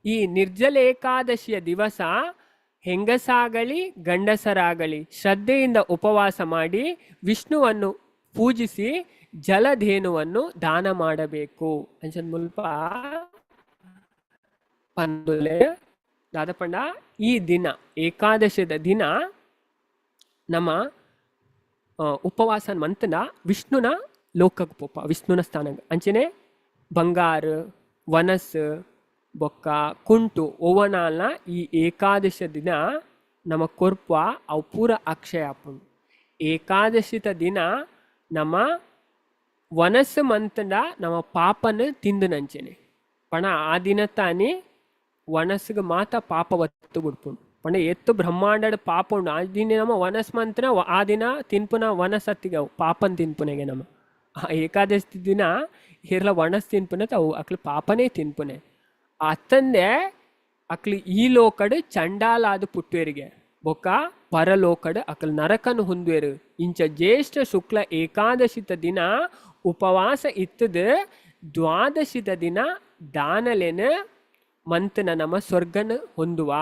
ಈ ನಿರ್ಜಲ ಏಕಾದಶಿಯ ದಿವಸ ಹೆಂಗಸಾಗಲಿ ಗಂಡಸರಾಗಲಿ ಶ್ರದ್ಧೆಯಿಂದ ಉಪವಾಸ ಮಾಡಿ ವಿಷ್ಣುವನ್ನು ಪೂಜಿಸಿ ಜಲಧೇನುವನ್ನು ದಾನ ಮಾಡಬೇಕು. ಅಂಚನ್ ಮುಲ್ಪ ಪಂದುಲೆ ದಾದಪಂಡ ಈ ದಿನ ಏಕಾದಶದ ದಿನ ನಮ್ಮ ಉಪವಾಸ ಮಂತನ ವಿಷ್ಣುನ ಲೋಕಕ್ಕೆ ಪೋಪ, ವಿಷ್ಣುನ ಸ್ಥಾನ. ಅಂಚನೆ ಬಂಗಾರ ವನಸ್ ಬೊಕ್ಕ ಕುಂಟು ಓವನಾಲ್ನ ಈ ಏಕಾದಶ ದಿನ ನಮ್ಮ ಕೊರ್ಪ ಅವು ಪೂರ ಅಕ್ಷಯ ಆಪುಂಡು. ಏಕಾದಶಿತ ದಿನ ನಮ್ಮ ವನಸ್ಸು ಮಂತಂಡ ನಮ್ಮ ಪಾಪನ ತಿಂದು ನಂಚೆನೆ ಪಣ ಆ ದಿನ ತಾನೇ ವನಸ್ಸಿಗೆ ಮಾತ ಪಾಪ ಒತ್ತು ಬಿಡ್ಪುಂಡು. ಪಂಡ ಎತ್ತು ಬ್ರಹ್ಮಾಂಡದ ಪಾಪ ಉಂಡು ಆ ದಿನ ನಮ್ಮ ವನಸ್ ಮಂತ್ರ ಆ ದಿನ ತಿನ್ಪುನ ವನಸತ್ತಿಗೆ ಅವು ಪಾಪನ್ ತಿನ್ಪುನೆಗೆ. ನಮ್ಮ ಆ ಏಕಾದಶಿ ದಿನ ಹಿರ್ಲ ವನಸ್ ತಿನ್ಪುನೆ ಅವು ಅಕ್ಲು ಪಾಪನೇ ತಿನ್ಪುನೆ. ಅತ್ತಂದೆ ಅಕ್ಲು ಈ ಲೋಕಡ್ ಚಂಡಾಲಾದ ಪುಟ್ಟುವೆರಿಗೆ ಬೊಕ್ಕ ಪರಲೋಕಡ್ ಅಕ್ಲು ನರಕನು ಹೊಂದುವೆರು. ಇಂಚ ಜ್ಯೇಷ್ಠ ಶುಕ್ಲ ಏಕಾದಶಿತ ದಿನ ಉಪವಾಸ ಇತ್ತದ ದ್ವಾದಶಿತ ದಿನ ದಾನಲೆನ ಮಂತನ ನಮ್ಮ ಸ್ವರ್ಗನ ಹೊಂದುವ.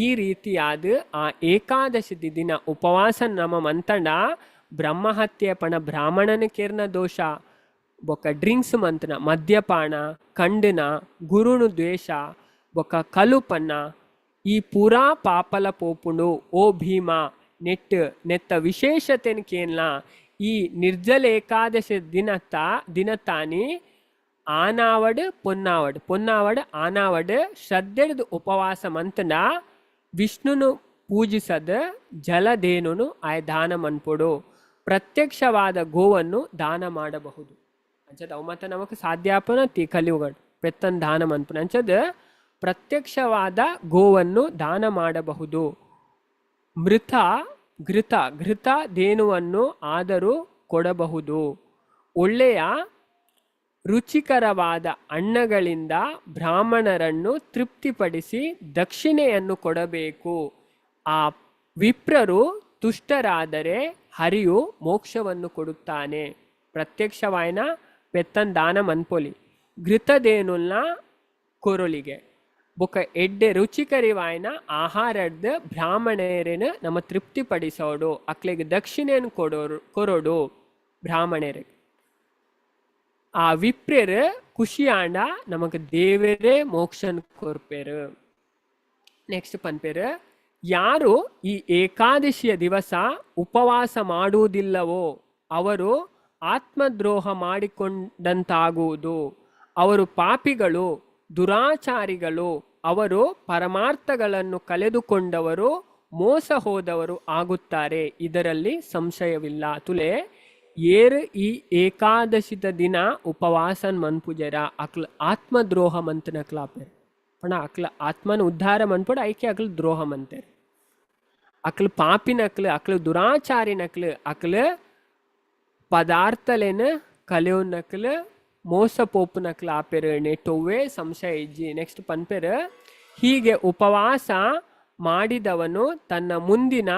ಈ ರೀತಿಯಾದ ಆ ಏಕಾದಶಿ ದಿನ ಉಪವಾಸ ನಮ್ಮ ಮಂತಂಡ ಬ್ರಹ್ಮಹತ್ಯೆ ಪಣ ಬ್ರಾಹ್ಮಣನ ಕೇರ್ನ ದೋಷ ಬೊಕ್ಕ ಡ್ರಿಂಕ್ಸ್ ಮಂತನ ಮದ್ಯಪಾನ ಕಂಡನ ಗುರುನು ದ್ವೇಷ ಬೊಕ್ಕ ಕಲುಪನ್ನ ಈ ಪೂರಾ ಪಾಪಲ ಪೋಪುಂಡು. ಓ ಭೀಮ, ನೆಟ್ ನೆತ್ತ ವಿಶೇಷತೆನ್ ಕೇನ್ಲ. ಈ ನಿರ್ಜಲ ಏಕಾದಶಿ ದಿನತ್ತ ದಿನತಾನಿ ಆನಾವಡ್ ಪೊನ್ನಾವಡ್ ಪೊನ್ನಾವಡ್ ಆನಾವಡ್ ಶ್ರದ್ಧೆಡ್ದು ಉಪವಾಸ ಮಂತನ ವಿಷ್ಣುನು ಪೂಜಿಸದ ಜಲಧೇನುನು ಆಯ್ ದಾನ ಮನ್ಪೊಡು. ಪ್ರತ್ಯಕ್ಷವಾದ ಗೋವನ್ನು ದಾನ ಮಾಡಬಹುದು. ಅಂಚದ ಅವು ಮಾತ ನಮಕ್ ಸಾಧ್ಯಾಪನ ತಿ ಕಲಿಯುಗಡ್ ಪೆತ್ತನ್ ದಾನ ಮನ್ಪುನ. ಅಂಚದ ಪ್ರತ್ಯಕ್ಷವಾದ ಗೋವನ್ನು ದಾನ ಮಾಡಬಹುದು. ಮೃತ ಘೃತ ಘೃತ ಧೇನುವನ್ನು ಆದರೂ ಕೊಡಬಹುದು. ಒಳ್ಳೆಯ ರುಚಿಕರವಾದ ಅನ್ನಗಳಿಂದ ಬ್ರಾಹ್ಮಣರನ್ನು ತೃಪ್ತಿಪಡಿಸಿ ದಕ್ಷಿಣೆಯನ್ನು ಕೊಡಬೇಕು. ಆ ವಿಪ್ರರು ತುಷ್ಟರಾದರೆ ಹರಿಯು ಮೋಕ್ಷವನ್ನು ಕೊಡುತ್ತಾನೆ. ಪ್ರತ್ಯಕ್ಷವಾಯನ ಪೆತ್ತನ್ ದಾನ ಮನ್ಪೊಲಿ ಘೃತದೇನುಲ್ನ ಕೊರೊಲಿಗೆ ಬೊಕ ಎಡ್ಡೆ ರುಚಿಕರಿವಾಯನ ಆಹಾರಡ್ದು ಬ್ರಾಹ್ಮಣರೇನ ನಮ್ಮ ತೃಪ್ತಿಪಡಿಸೋಡು ಅಕ್ಲೆಗ್ ದಕ್ಷಿಣೆಯನ್ನು ಕೊಡೋರು ಕೊರೊಡು ಬ್ರಾಹ್ಮಣರಿಗೆ. ಆ ವಿಪ್ರೆರ್ ಖುಷಿಯಾಂಡ ನಮಕ್ ದೇವರೇ ಮೋಕ್ಷನ್ ಕೊರ್ಪೆರು. ನೆಕ್ಸ್ಟ್ ಪನ್ಪೆರು, ಯಾರು ಈ ಏಕಾದಶಿಯ ದಿವಸ ಉಪವಾಸ ಮಾಡುವುದಿಲ್ಲವೋ ಅವರು ಆತ್ಮದ್ರೋಹ ಮಾಡಿಕೊಂಡಂತಾಗುವುದು. ಅವರು ಪಾಪಿಗಳು, ದುರಾಚಾರಿಗಳು, ಅವರು ಪರಮಾರ್ಥಗಳನ್ನು ಕಳೆದುಕೊಂಡವರು, ಮೋಸ ಹೋದವರು ಆಗುತ್ತಾರೆ, ಇದರಲ್ಲಿ ಸಂಶಯವಿಲ್ಲ. ತುಲೆ ಏರ್ ಈ ಏಕಾದಶಿತ ದಿನ ಉಪವಾಸನ್ ಮನ್ಪುಜರ ಅಕ್ಲ ಆತ್ಮದ್ರೋಹ ಮಂತನಕ್ಲಾಪೆರ್. ಪಣ ಅಕ್ಲ ಆತ್ಮನ ಉದ್ಧಾರ ಮನ್ಪುಡ ಐಕೆ ಅಕ್ಲ ದ್ರೋಹ ಮಂತೆರ್. ಅಕ್ಲ ಪಾಪಿನಕ್ಲು, ಅಕ್ಲ ದುರಾಚಾರಿನಕ್ಲು, ಅಕ್ಲ ಪದಾರ್ಥಲೇನ ಕಲೆಯುನಕ್ಲು ಮೋಸ ಪೋಪುನಕ್ಲು ಆಪೆರ್ ನೆಟ್ಟೊವ್ವೇ ಸಂಶಯ ಇಜ್ಜಿ. ನೆಕ್ಸ್ಟ್ ಪನ್ಪೆರ್, ಹೀಗೆ ಉಪವಾಸ ಮಾಡಿದವನು ತನ್ನ ಮುಂದಿನ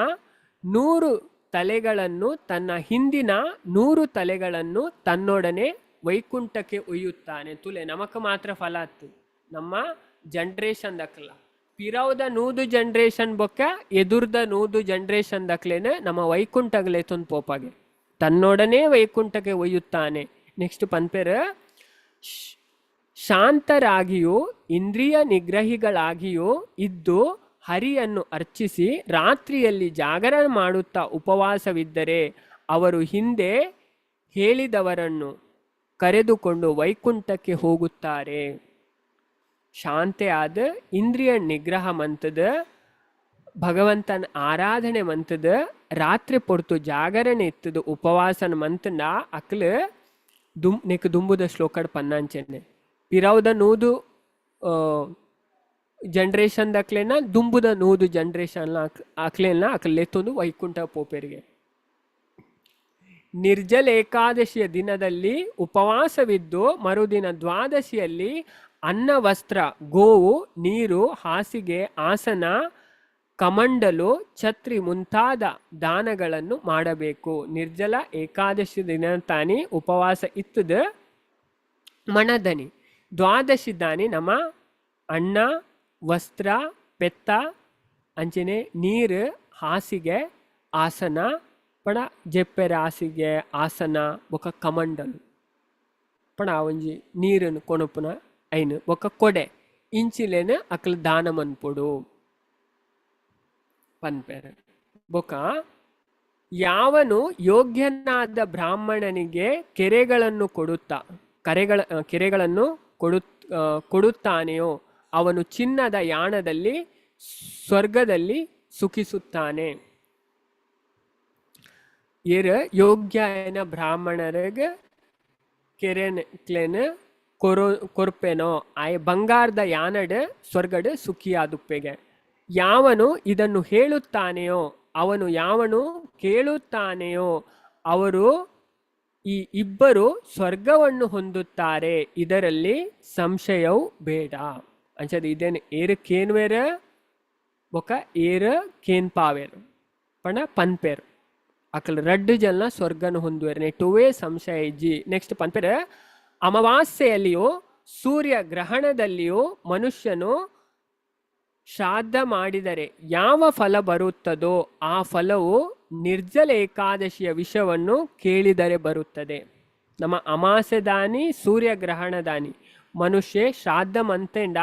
100 ತಲೆಗಳನ್ನು ತನ್ನ ಹಿಂದಿನ 100 ತಲೆಗಳನ್ನು ತನ್ನೊಡನೆ ವೈಕುಂಠಕ್ಕೆ ಒಯ್ಯುತ್ತಾನೆ. ತುಲೆ ನಮಕ್ ಮಾತ್ರ ಫಲ ಅತ್ತು ನಮ್ಮ ಜನ್ರೇಷನ್ ದಕ್ಲ ಪಿರೌದ 100 ಜನ್ರೇಷನ್ ಬೊಕ್ಕ ಎದುರ್ದ 100 ಜನ್ರೇಷನ್ ದಕ್ಲೇನ ನಮ್ಮ ವೈಕುಂಠಗಲೆ ತೊಂದು ಪೋಪಾಗೆ ತನ್ನೊಡನೆ ವೈಕುಂಠಕ್ಕೆ ಒಯ್ಯುತ್ತಾನೆ. ನೆಕ್ಸ್ಟ್ ಪನ್ಪೆರ್, ಶಾಂತರಾಗಿಯೂ ಇಂದ್ರಿಯ ನಿಗ್ರಹಿಗಳಾಗಿಯೂ ಇದ್ದು ಹರಿಯನ್ನು ಅರ್ಚಿಸಿ ರಾತ್ರಿಯಲ್ಲಿ ಜಾಗರಣ ಮಾಡುತ್ತಾ ಉಪವಾಸವಿದ್ದರೆ ಅವರು ಹಿಂದೆ ಹೇಳಿದವರನ್ನು ಕರೆದುಕೊಂಡು ವೈಕುಂಠಕ್ಕೆ ಹೋಗುತ್ತಾರೆ. ಶಾಂತೆ ಆದ ಇಂದ್ರಿಯ ನಿಗ್ರಹ ಮಂತದ ಭಗವಂತನ ಆರಾಧನೆ ಮಂತದ ರಾತ್ರಿ ಪೊರ್ತು ಜಾಗರಣೆ ಇತ್ತದ ಉಪವಾಸನ ಮಂತನ ಅಕ್ಲ ದುಂ ನೆಕ್ ದುಂಬುದ ಶ್ಲೋಕಡ್ ಪನ್ನಾಂಚೆನೆ ಪಿರೌದ 100 ಜನ್ರೇಷನ್ ದಕ್ಲೆನ ದುಂಬುದ 100 ಜನ್ರೇಷನ್ ಅಕ್ಲೆನ ಅಕ್ಲ ಲೆತ್ತೊಂದು ವೈಕುಂಠ ಪೋಪೆರಿಗೆ. ನಿರ್ಜಲ ಏಕಾದಶಿಯ ದಿನದಲ್ಲಿ ಉಪವಾಸವಿದ್ದು ಮರುದಿನ ದ್ವಾದಶಿಯಲ್ಲಿ ಅನ್ನ, ವಸ್ತ್ರ, ಗೋವು, ನೀರು, ಹಾಸಿಗೆ, ಆಸನ, ಕಮಂಡಲು, ಛತ್ರಿ ಮುಂತಾದ ದಾನಗಳನ್ನು ಮಾಡಬೇಕು. ನಿರ್ಜಲ ಏಕಾದಶಿ ದಿನ ತಾನಿ ಉಪವಾಸ ಇತ್ತದ ಮಣದನಿ ದ್ವಾದಶಿ ದಾನಿ ನಮ್ಮ ಅನ್ನ, ವಸ್ತ್ರ, ಪೆತ್ತ, ಅಂಚನೆ ನೀರು, ಹಾಸಿಗೆ, ಆಸನ, ಪಣ ಜೆಪ್ಪೆರ ಹಾಸಿಗೆ, ಆಸನ ಬೊಕ ಕಮಂಡಲು, ಪಣ ಒಂಜಿ ನೀರನ್ನು ಕೊಣಪುನ ಐನು ಬೊಕ ಕೊಡೆ ಇಂಚಿಲೇನು ಅಕ್ಲು ದಾನ ಮನ್ಪೊಡು ಪನ್ಪೆರ್. ಬೊಕ ಯಾವನು ಯೋಗ್ಯನಾದ ಬ್ರಾಹ್ಮಣನಿಗೆ ಕೆರೆಗಳನ್ನು ಕೊಡುತ್ತಾ ಕೆರೆಗಳನ್ನು ಕೊಡುತ್ತಾನೆಯೋ ಅವನು ಚಿನ್ನದ ಯಾಣದಲ್ಲಿ ಸ್ವರ್ಗದಲ್ಲಿ ಸುಖಿಸುತ್ತಾನೆ. ಏರ್ ಯೋಗ್ಯನ ಬ್ರಾಹ್ಮಣರಿಗೆ ಕೆರೆಕ್ಲೆನ್ ಕೊರ್ಪೆನೋ ಆಯ ಬಂಗಾರದ ಯಾನಡ್ ಸ್ವರ್ಗಡ್ ಸುಖಿಯಾದುಪ್ಪೆಗೆ. ಯಾವನು ಇದನ್ನು ಹೇಳುತ್ತಾನೆಯೋ ಅವನು ಯಾವನು ಕೇಳುತ್ತಾನೆಯೋ ಅವರು ಈ ಇಬ್ಬರು ಸ್ವರ್ಗವನ್ನು ಹೊಂದುತ್ತಾರೆ, ಇದರಲ್ಲಿ ಸಂಶಯವು ಬೇಡ. ಅಂಚದ ಇದೇನು ಏರು ಕೇನ್ವೇರ ಬೊಕ ಏರು ಕೇನ್ಪಾವೇರು ಪಣ ಪನ್ಪೇರು ಅಕಲ್ ರಡ್ಡು ಜನ ಸ್ವರ್ಗನು ಹೊಂದುವೆರ್ ನೆಟ್ಟುವೇ ಸಂಶಯ ಇಜ್ಜಿ. ನೆಕ್ಸ್ಟ್ ಪನ್ಪೇರ್ ಅಮಾವಾಸ್ಯೆಯಲ್ಲಿಯೂ ಸೂರ್ಯ ಗ್ರಹಣದಲ್ಲಿಯೂ ಮನುಷ್ಯನು ಶ್ರಾದ್ದ ಮಾಡಿದರೆ ಯಾವ ಫಲ ಬರುತ್ತದೋ ಆ ಫಲವು ನಿರ್ಜಲ ಏಕಾದಶಿಯ ವಿಷವನ್ನು ಕೇಳಿದರೆ ಬರುತ್ತದೆ. ನಮ್ಮ ಅಮಾಸೆದಾನಿ ಸೂರ್ಯಗ್ರಹಣದಾನಿ ಮನುಷ್ಯ ಶ್ರಾದ್ದ ಮಂತೆಂಡ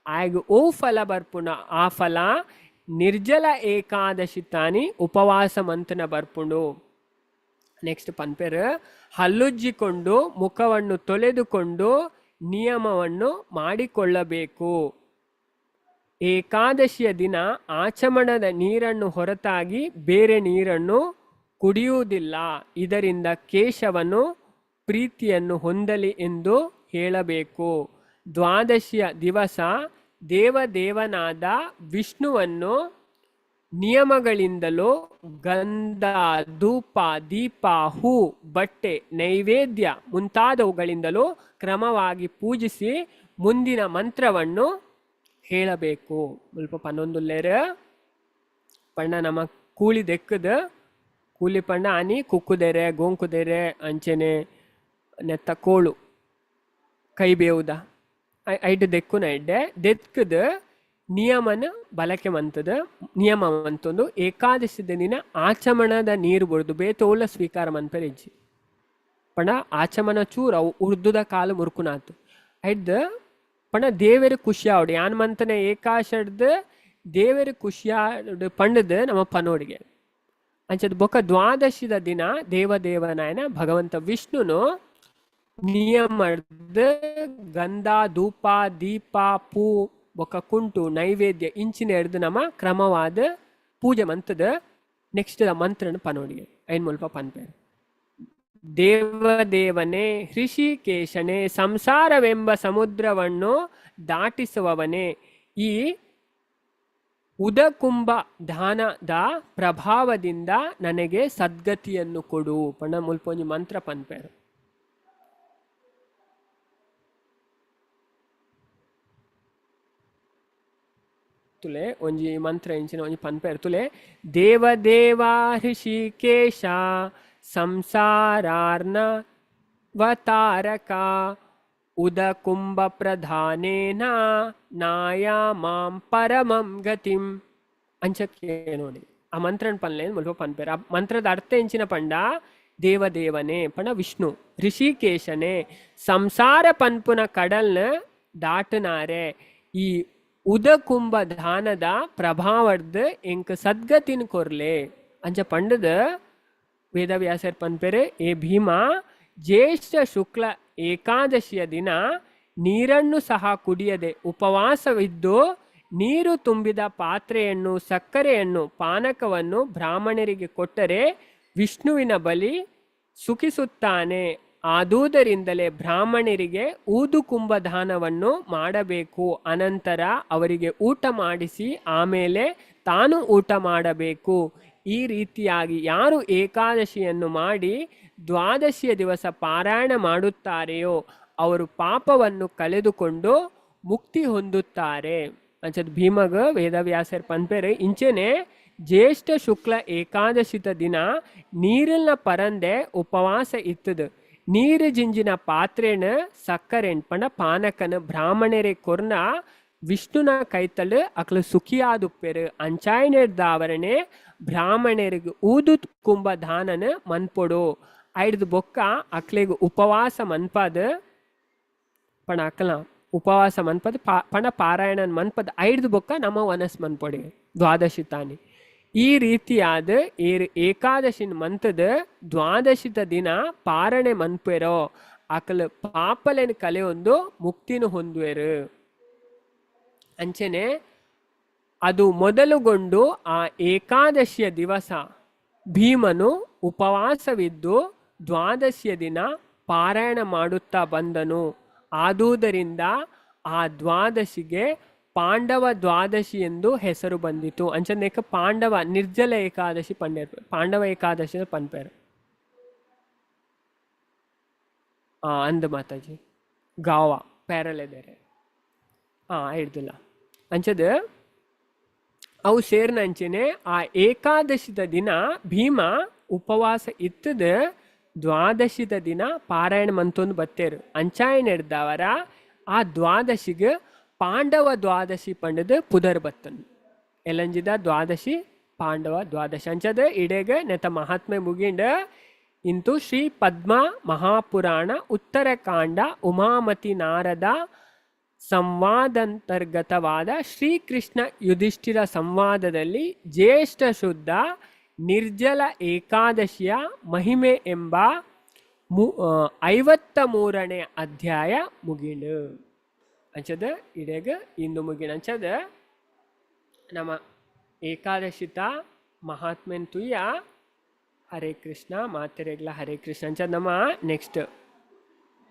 ಆಗ ಓ ಫಲ ಬರ್ಪುಣ ಆ ಫಲ ನಿರ್ಜಲ ಏಕಾದಶಿ ತಾನಿ ಉಪವಾಸ ಮಂತನ ಬರ್ಪುಂಡು. ನೆಕ್ಸ್ಟ್ ಪನ್ಪೆರ್ ಹಲ್ಲುಜ್ಜಿಕೊಂಡು ಮುಖವನ್ನು ತೊಳೆದುಕೊಂಡು ನಿಯಮವನ್ನು ಮಾಡಿಕೊಳ್ಳಬೇಕು. ಏಕಾದಶಿಯ ದಿನ ಆಚಮನದ ನೀರನ್ನು ಹೊರತಾಗಿ ಬೇರೆ ನೀರನ್ನು ಕುಡಿಯುವುದಿಲ್ಲ, ಇದರಿಂದ ಕೇಶವನು ಪ್ರೀತಿಯನ್ನು ಹೊಂದಲಿ ಎಂದು ಹೇಳಬೇಕು. ದ್ವಾದಶಿಯ ದಿವಸ ದೇವದೇವನಾದ ವಿಷ್ಣುವನ್ನು ನಿಯಮಗಳಿಂದಲೂ ಗಂಧ, ಧೂಪ, ದೀಪ, ಹೂ, ಬಟ್ಟೆ, ನೈವೇದ್ಯ ಮುಂತಾದವುಗಳಿಂದಲೂ ಕ್ರಮವಾಗಿ ಪೂಜಿಸಿ ಮುಂದಿನ ಮಂತ್ರವನ್ನು ಹೇಳಬೇಕು. ಮುಲ್ಪ ಪನ್ನೊಂದುಲ್ಲೇರ್ ಪಂಡ ನಮ್ಮ ಕೂಲಿ ದೆಕ್ಕದ ಕೂಲಿ ಪಂಡ ಆನಿ ಕುಕ್ಕುದೆರೆ ಗೋಂಕುದೆರೆ ಅಂಚೆನೆ ನೆತ್ತ ಕೋಳು ಕೈ ಬೇವುದ ಐಟ್ ದೆಕ್ಕುನ ಎಡ್ಡೆ ದೆಕ್ಕದ ನಿಯಮನ ಬಳಕೆ ಮಂತದ ನಿಯಮ ಮಂತೊಂದು ಏಕಾದಶಿ ದಿನ ಆಚಮನದ ನೀರು ಬುಡ್ದು ಬೇತೋಲ ಸ್ವೀಕಾರ ಮನ್ಪೆರೆ ಇಜ್ಜಿ. ಪಂಡ ಆಚಮನ ಚೂರು ಅವು ಉರ್ದುದ ಕಾಲು ಮುರುಕುನಾತು ಐಡ್ದ್ ಪಂಡ ದೇವೆರ್ ಖುಷಿ ಆವಡ್ ಯಾನ್ ಮಂತನೆ ಏಕಾಶಡ್ದ್ ದೇವೆರ್ ಖುಷಿ ಆವಡ್ ಪಂಡದ್ ನಮ್ಮ ಪನೋಡಿಗೆ ಅಂಚದ ಬೊಕ ದ್ವಾದಶಿದ ದಿನ ದೇವದೇವನಾಯನ ಭಗವಂತ ವಿಷ್ಣುನು ನಿಯಮಡ್ದ್ ಗಂಧ, ಧೂಪ, ದೀಪ, ಪೂ ಬೊಕ ಕುಂಟು ನೈವೇದ್ಯ ಇಂಚಿನ ಎಡ್ದು ನಮ್ಮ ಕ್ರಮವಾದ ಪೂಜೆ ಮಂತದ ನೆಕ್ಸ್ಟ್ the ಮಂತ್ರನ ಪನೋಡಿಗೆ ಐನ್ ಮುಲ್ಪ ಪನ್ಪೇರು. ದೇವದೇವನೇ ಹೃಷಿಕೇಶನೇ ಸಂಸಾರವೆಂಬ ಸಮುದ್ರವನ್ನು ದಾಟಿಸುವವನೇ, ಈ ಉದಕುಂಭ ದಾನದ ಪ್ರಭಾವದಿಂದ ನನಗೆ ಸದ್ಗತಿಯನ್ನು ಕೊಡು ಪಂಡ ಮುಲ್ಪ ಒಂಜಿ ಮಂತ್ರ ಪನ್ಪೇರು. ತುಲೆ ಒಂಜಿ ಮಂತ್ರ ಇಂಚಿನ ಒಂಜಿ ಪನ್ಪೇರು. ತುಲೆ ದೇವದೇವ ಹೃಷಿಕೇಶ ಸಂಸಾರಾರ್ಣ ವತಾರಕ ಉದಕುಂಭ ಪ್ರಧಾನೇನ ನಾಯಾ ಮಾಂ ಪರಮಂ ಗತಿಂ ಅಂಚಕ್ಕೆ ನೋಡಿ ಆ ಮಂತ್ರನ್ ಪನ್ಲೇನ್ ಮುಲ್ಪ ಪನ್ಪೇರು. ಆ ಮಂತ್ರದ ಅರ್ಥ ಎಂಚಿನ ಪಂಡ ದೇವದೇವನೇ ಪಂಡ ವಿಷ್ಣು ಋಷಿಕೇಶನೇ ಸಂಸಾರ ಪನ್ಪುನ ಕಡಲ್ನ ದಾಟನಾರೆ ಈ ಉದಕುಂಭ ದಾನದ ಪ್ರಭಾವಡ್ದು ಎಂಕ್ ಸದ್ಗತಿನ ಕೊರ್ಲೆ ಅಂಚ ಪಂಡದ ವೇದವ್ಯಾಸರ್ ಪನ್ಪೆರೆ. ಏ ಭೀಮ, ಜ್ಯೇಷ್ಠ ಶುಕ್ಲ ಏಕಾದಶಿಯ ದಿನ ನೀರನ್ನು ಸಹ ಕುಡಿಯದೆ ಉಪವಾಸವಿದ್ದು ನೀರು ತುಂಬಿದ ಪಾತ್ರೆಯನ್ನು ಸಕ್ಕರೆಯನ್ನು ಪಾನಕವನ್ನು ಬ್ರಾಹ್ಮಣರಿಗೆ ಕೊಟ್ಟರೆ ವಿಷ್ಣುವಿನ ಬಲಿ ಸುಖಿಸುತ್ತಾನೆ. ಆದುದರಿಂದಲೇ ಬ್ರಾಹ್ಮಣರಿಗೆ ಊದುಕುಂಭ ದಾನವನ್ನು ಮಾಡಬೇಕು. ಅನಂತರ ಅವರಿಗೆ ಊಟ ಮಾಡಿಸಿ ಆಮೇಲೆ ತಾನು ಊಟ ಮಾಡಬೇಕು. ಈ ರೀತಿಯಾಗಿ ಯಾರು ಏಕಾದಶಿಯನ್ನು ಮಾಡಿ ದ್ವಾದಶಿಯ ದಿವಸ ಪಾರಾಯಣ ಮಾಡುತ್ತಾರೆಯೋ ಅವರು ಪಾಪವನ್ನು ಕಳೆದುಕೊಂಡು ಮುಕ್ತಿ ಹೊಂದುತ್ತಾರೆ. ಅಂಚದ ಭೀಮಗ ವೇದವ್ಯಾಸರ್ ಪನ್ಪೆರ್ ಇಂಚೆನೆ ಜ್ಯೇಷ್ಠ ಶುಕ್ಲ ಏಕಾದಶಿತ ದಿನ ನೀರಿನ ಪರಂದೆ ಉಪವಾಸ ಇತ್ತದ ನೀರು ಜಿಂಜಿನ ಪಾತ್ರೆನ ಸಕ್ಕರೆನ್ ಪಂಡ ಪಾನಕನ ಬ್ರಾಹ್ಮಣರೆ ಕೊರ್ನ ವಿಷ್ಣುನ ಕೈತಲ್ ಅಕ್ಲು ಸುಖಿಯಾದುಪ್ಪೆರು. ಅಂಚಾಯನೆರ್ದಾವರಣೆ ಬ್ರಾಹ್ಮಣರಿಗೆ ಊದುತ್ ಕುಂಭ ದಾನನ ಮನ್ಪೊಡು. ಐಡ್ದು ಬೊಕ್ಕ ಅಕ್ಲೆಗ್ ಉಪವಾಸ ಮನ್ಪದ ಪಣ ಅಕ್ಲ ಉಪವಾಸ ಮನ್ಪದ ಪಣ ಪಾರಾಯಣನ್ ಮನ್ಪದ ಐಡ್ದು ಬೊಕ್ಕ ನಮ್ಮ ವನಸ್ ಮನ್ಪೊಡಿ ದ್ವಾದಶಿ ತಾನಿ. ಈ ರೀತಿಯಾದ ಏರ್ ಏಕಾದಶಿನ ಮಂತದ ದ್ವಾದಶಿತ ದಿನ ಪಾರಣೆ ಮನ್ಪೆರೋ ಅಕಲ್ ಪಾಪಲೆನ್ ಕಲೆಯೊಂದು ಮುಕ್ತಿನ ಹೊಂದುವೆರು. ಅಂಚನೆ ಅದು ಮೊದಲುಗೊಂಡು ಆ ಏಕಾದಶಿಯ ದಿವಸ ಭೀಮನು ಉಪವಾಸವಿದ್ದು ದ್ವಾದಶಿಯ ದಿನ ಪಾರಾಯಣ ಮಾಡುತ್ತಾ ಬಂದನು. ಆದುದರಿಂದ ಆ ದ್ವಾದಶಿಗೆ ಪಾಂಡವ ದ್ವಾದಶಿ ಎಂದು ಹೆಸರು ಬಂದಿತು. ಅಂಚನೆ ಪಾಂಡವ ನಿರ್ಜಲ ಏಕಾದಶಿ ಪಂಡೇರ್ ಪಾಂಡವ ಏಕಾದಶಿ ಪನ್ಪೇರು. ಅಂದ್ ಮಾತಾಜಿ ಗಾವ ಪ್ಯಾರಲೆದೇರೆ ಹಿಡ್ದಿಲ್ಲ ಅಂಚದ ಅವು ಸೇರ್ನಂಚೆನೆ ಆ ಏಕಾದಶಿದ ದಿನ ಭೀಮ ಉಪವಾಸ ಇತ್ತದ ದ್ವಾದಶಿದ ದಿನ ಪಾರಾಯಣ ಮಂತೊಂದು ಬತ್ತೇರು. ಅಂಚಾಯನೆಡ್ದವರ ಆ ದ್ವಾದಶಿಗೆ ಪಾಂಡವ ದ್ವಾದಶಿ ಪಂಡದ ಪುದರ್ ಬತ್ತನ್. ಎಲಂಜಿದ ದ್ವಾದಶಿ ಪಾಂಡವ ದ್ವಾದಶಿ ಅಂಚದ ಇಡೆಗ ನೆತ ಮಹಾತ್ಮೆ ಮುಗಿಂಡ. ಇಂತು ಶ್ರೀ ಪದ್ಮ ಮಹಾಪುರಾಣ ಉತ್ತರಕಾಂಡ ಉಮಾಮತಿ ನಾರದ ಸಂವಾದಂತರ್ಗತವಾದ ಶ್ರೀಕೃಷ್ಣ ಯುಧಿಷ್ಠಿರ ಸಂವಾದದಲ್ಲಿ ಜ್ಯೇಷ್ಠ ಶುದ್ಧ ನಿರ್ಜಲ ಏಕಾದಶಿಯ ಮಹಿಮೆ ಎಂಬ 53ನೇ ಅಧ್ಯಾಯ ಮುಗಿಂಡು. ಅಂಚದ ಇಡೆಗ ಇಂದು ಮುಗಿಣ. ಅಂಚದ ನಮ್ಮ ಏಕಾದಶಿತ ಮಹಾತ್ಮೆನ್ ತುಯ್ಯ. ಹರೇ ಕೃಷ್ಣ ಮಾತೆರೆಗ್ಲ ಹರೇ ಕೃಷ್ಣ. ಅಂಚದ ನಮ್ಮ ನೆಕ್ಸ್ಟ್